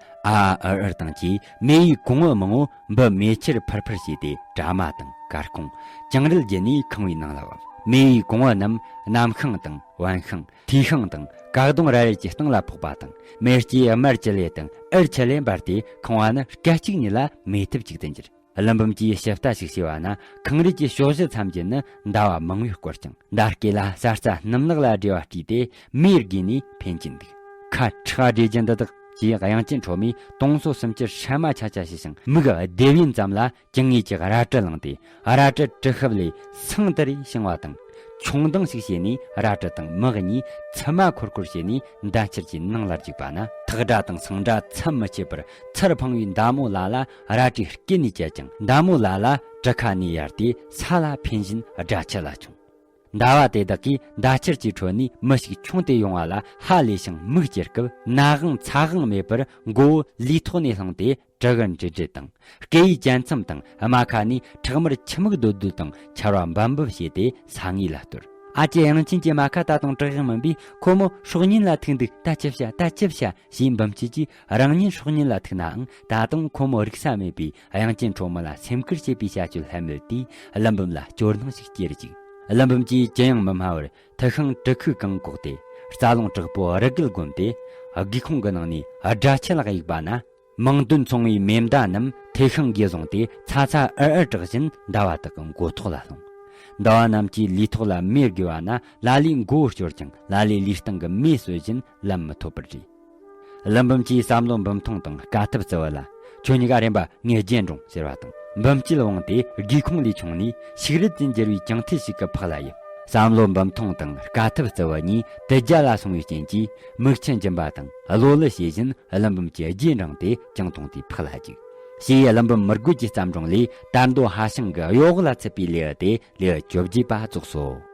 ཨར་ཨར་དང་བཅས་མེ་ཡི་གོང་བུ་མང་བོ་འབུ་མེ་ཆར་ཕུར་ཕུར་བྱས་ཏེ་དྲ་མ་དང་དཀར་ཁུང་། གྱང་རལ་བརྒྱུད་ནས་ཁང་བའི་ནང་ལ་བབས། མེ་ཡི་གོང་བུ་རྣམས་གནམ་ཤིང་དང་བན་ཤིང་། ཐིའུ་ཤིང་དང་ཀ་གདུང་ར་རལ་གྱི་སྟེང་ལ་ཕོག་པ་དང་། མེ་ལྕེ་དམར་ཅི་ལེ་དང་ཨེར་ཆི་ལེ་འབར་ཏེ་ཁང་བ་ནི་སྐད་ཅིག་ཉིད་ལ་མེ་ཐབ་ཅིག་ཏུ་འགྱུར། ཀླུ་འབུམ་གྱིས་ཞིབ་ལྟ་ཞིག་བྱས་པ་ན། ཁང་རལ་གྱི་ཕྱོགས་བཞི་མཚམས་ཀྱི་ནི་ཟླ་བ་མང་བོས་བསྐོར་ཅིང་། མདའ་སྐེ་ལ་ས་རྩྭ་སྣུམ་ནག་ལ་བསྒྲིལ་བ་བྲིས་ཏེ་མེ་བརྒོས་ནས་འཕེན་གྱིན་འདུག། ཁ་ཁྲག་སྦྲེལ་གྱིན་འདི་དག་ཅེས་དབྱངས་ཅན་ཁྲོ་མོས་དུང་སོ་སུམ་ཅུ་སྲན་མ་ཆ་ཆ་བྱས་ཤིང་། མིག་བདེ་བའི་མཚམས་ལ་ཅི་ངེས་ཀྱི་རལ་གྲི་བླངས་ཏེ། རལ་གྲི་གྲི་ཤུབས་ལས་སེང་དུ་རེ་བྱིང་བ་དང་། མཆོང་ལྡང་ཞིག་བྱས་ནས་རལ་གྲི་དང་མིག་གཉིས་མཆི་མ་འཁོར་འཁོར་བྱས་ནས་མདའ་ཆུ་གྱི་ནང་ལ་རྒྱུག་པ་ན། ཐག་སྒྲ་དང་སེང་སྒྲ་མཚམས་མི་ཆད་པར་ཚུར་འཕངས་པའི་མདའ་མོ་ལ་ལ་རལ་གྲིའི་སྐེ་ནས་བཅད་ཅིང་། མདའ་མོ་ལ་ལ་གྲི་ཁ་ནས་ཡར་ཏེ་ས་ལ་འཕེན་བཞིན་སྒྲ་ཆུ་ལ་མཆོང་། མདའ་བ་དེ་དག་གིས་མདའ་ཆུ་གྱི་ཁྲོད་ནས་མི་ཞིག་མཆོངས་ཏེ་ཡོང་བ་ལ་ཧ་ལས་ཤིང་མིག་ཅེར་སྐབས། ན་གང་ཚ་གང་མེད་པར་མགོ་བོ་ལུས་ཐོག་ནས་བསླངས་ཏེ། གྲི་གུ་འབྲི་འབྲི་དང་། སྐེ་ཡི་གྱ་ཚོམ་དང་རྨ་ཁ་ནས་ཁྲག་དམར་ཆུ་མིག་རྡོལ་རྡོལ་དང་ཆར་བ་འབབ་འབབ་བྱས་ཏེ་ས་ངོས་ལ་གཏོར། ཨ་ཅེ་དབྱངས་ཅན་གྱི་རྨ་ཁ་ད་དུང་དྲག་གི་མིན་པས། ཁོ་མོ་སྲོག་ཉེན་ལ་ཐུག་འདུག། ད་ཅི་བྱ། ད་ཅི་བྱ། ཞེས་འབུམ་སྐྱིད་ཀྱིས་རང་ཉིད་སྲོག་ཉེན་ལ་ཐུག་ནའང་ད་དུང་ཁོ་མོ་རིག་ས་མེད་པས། དབྱངས་ཅན་ཁྲོ་མོ་ལ་སེམས་ཁུར་བྱེད་པའི་བྱ་སྤྱོད་ལྷད་མེད་དེས་ཀླུ་འབུམ་ལ་སྐྱོ་སྣང་ཞིག་སྐྱེ་རུ་བཅུག། ཀླུ་འབུམ་གྱིས་ཅི་ཡང་མི་སྨྲ་བར་ཐུ་ཤིང་གྲི་ཁུག་གང་བཀོག་སྟེ། རྩ་རླུང་དྲག་པོ་རི་གུལ་བསྒོམས་ཏེ། སྒེའུ་ཁུང་གི་ནང་ནས་སྒྲ་ཆུ་ལ་གཡུགས་པ་ན། མིང་དོན་མཚུངས་པའི་མེ་མདའ་རྣམས་ཐུ་ཤིང་གིས་བཟུང་སྟེ་ཚ་ཚ་འུར་འུར་གྲགས་བཞིན་ཟླ་བ་དག་གི་མགོ་ཐོག་ལ་ལྷུང་། ཟླ་བ་རྣམས་ཀྱིས་ལུས་ཐོག་ལ་མེ་བརྒོས་པ་ན། ལ་ལས་མགོ་བོ་སྐྱོར་ཅིང་། ལ་ལས་ལུས་སྟེང་གི་མེ་གསོད་བཞིན་ལམ་མི་ཐོབ་པར་རེད། ཀླུ་འབུམ་གྱིས་བསམ་བློ་འབུམ་ཐོང་དང་དཀའ་ཐུབ་བརྩི་བ་ལ། ཁྱོད་གཉིས་ཀ་རེམ་པ་ངའི་རྗེས་འབྲོངས་ཟེར་བ་དང་། འབུམ་སྐྱིད་འོངས་ཏེ་སྒེའུ་ཁུང་ལས་མཆོངས་ནས་ཤིག་རིལ་དུ་འགྱུར་བའི་ཀྱང་ཐི་ཞིག་གི་ཕག་ལ་ཡིབ། བསམ་བློ་འབུམ་ཐོང་དང་དཀའ་ཐུབ་བརྩི་བ་གཉིས་དུ་རྒྱ་ལ་སོང་བའི་རྐྱེན་གྱིས། མིག་ཆུ་འབྱིན་པ་དང་གློ་ལུ་བྱེད་བཞིན་ཀླུ་འབུམ་གྱི་རྗེས་འབྲངས་ཏེ་ཀྱང་ཐུང་དེའི་ཕག་ལ་རྒྱུག། ཞེས་ཀླུ་འབུམ་མི་རྒོད་ཀྱི་བརྩམས་སྒྲུང་ལས། དར་མདོ་ཧ་ཤང་གི་གཡོ་འོག་ལ་ཚུད་པའི་ལེའུ་སྟེ་ལེའུ་བཅོ་བརྒྱད་པ་རྫོགས་སོ།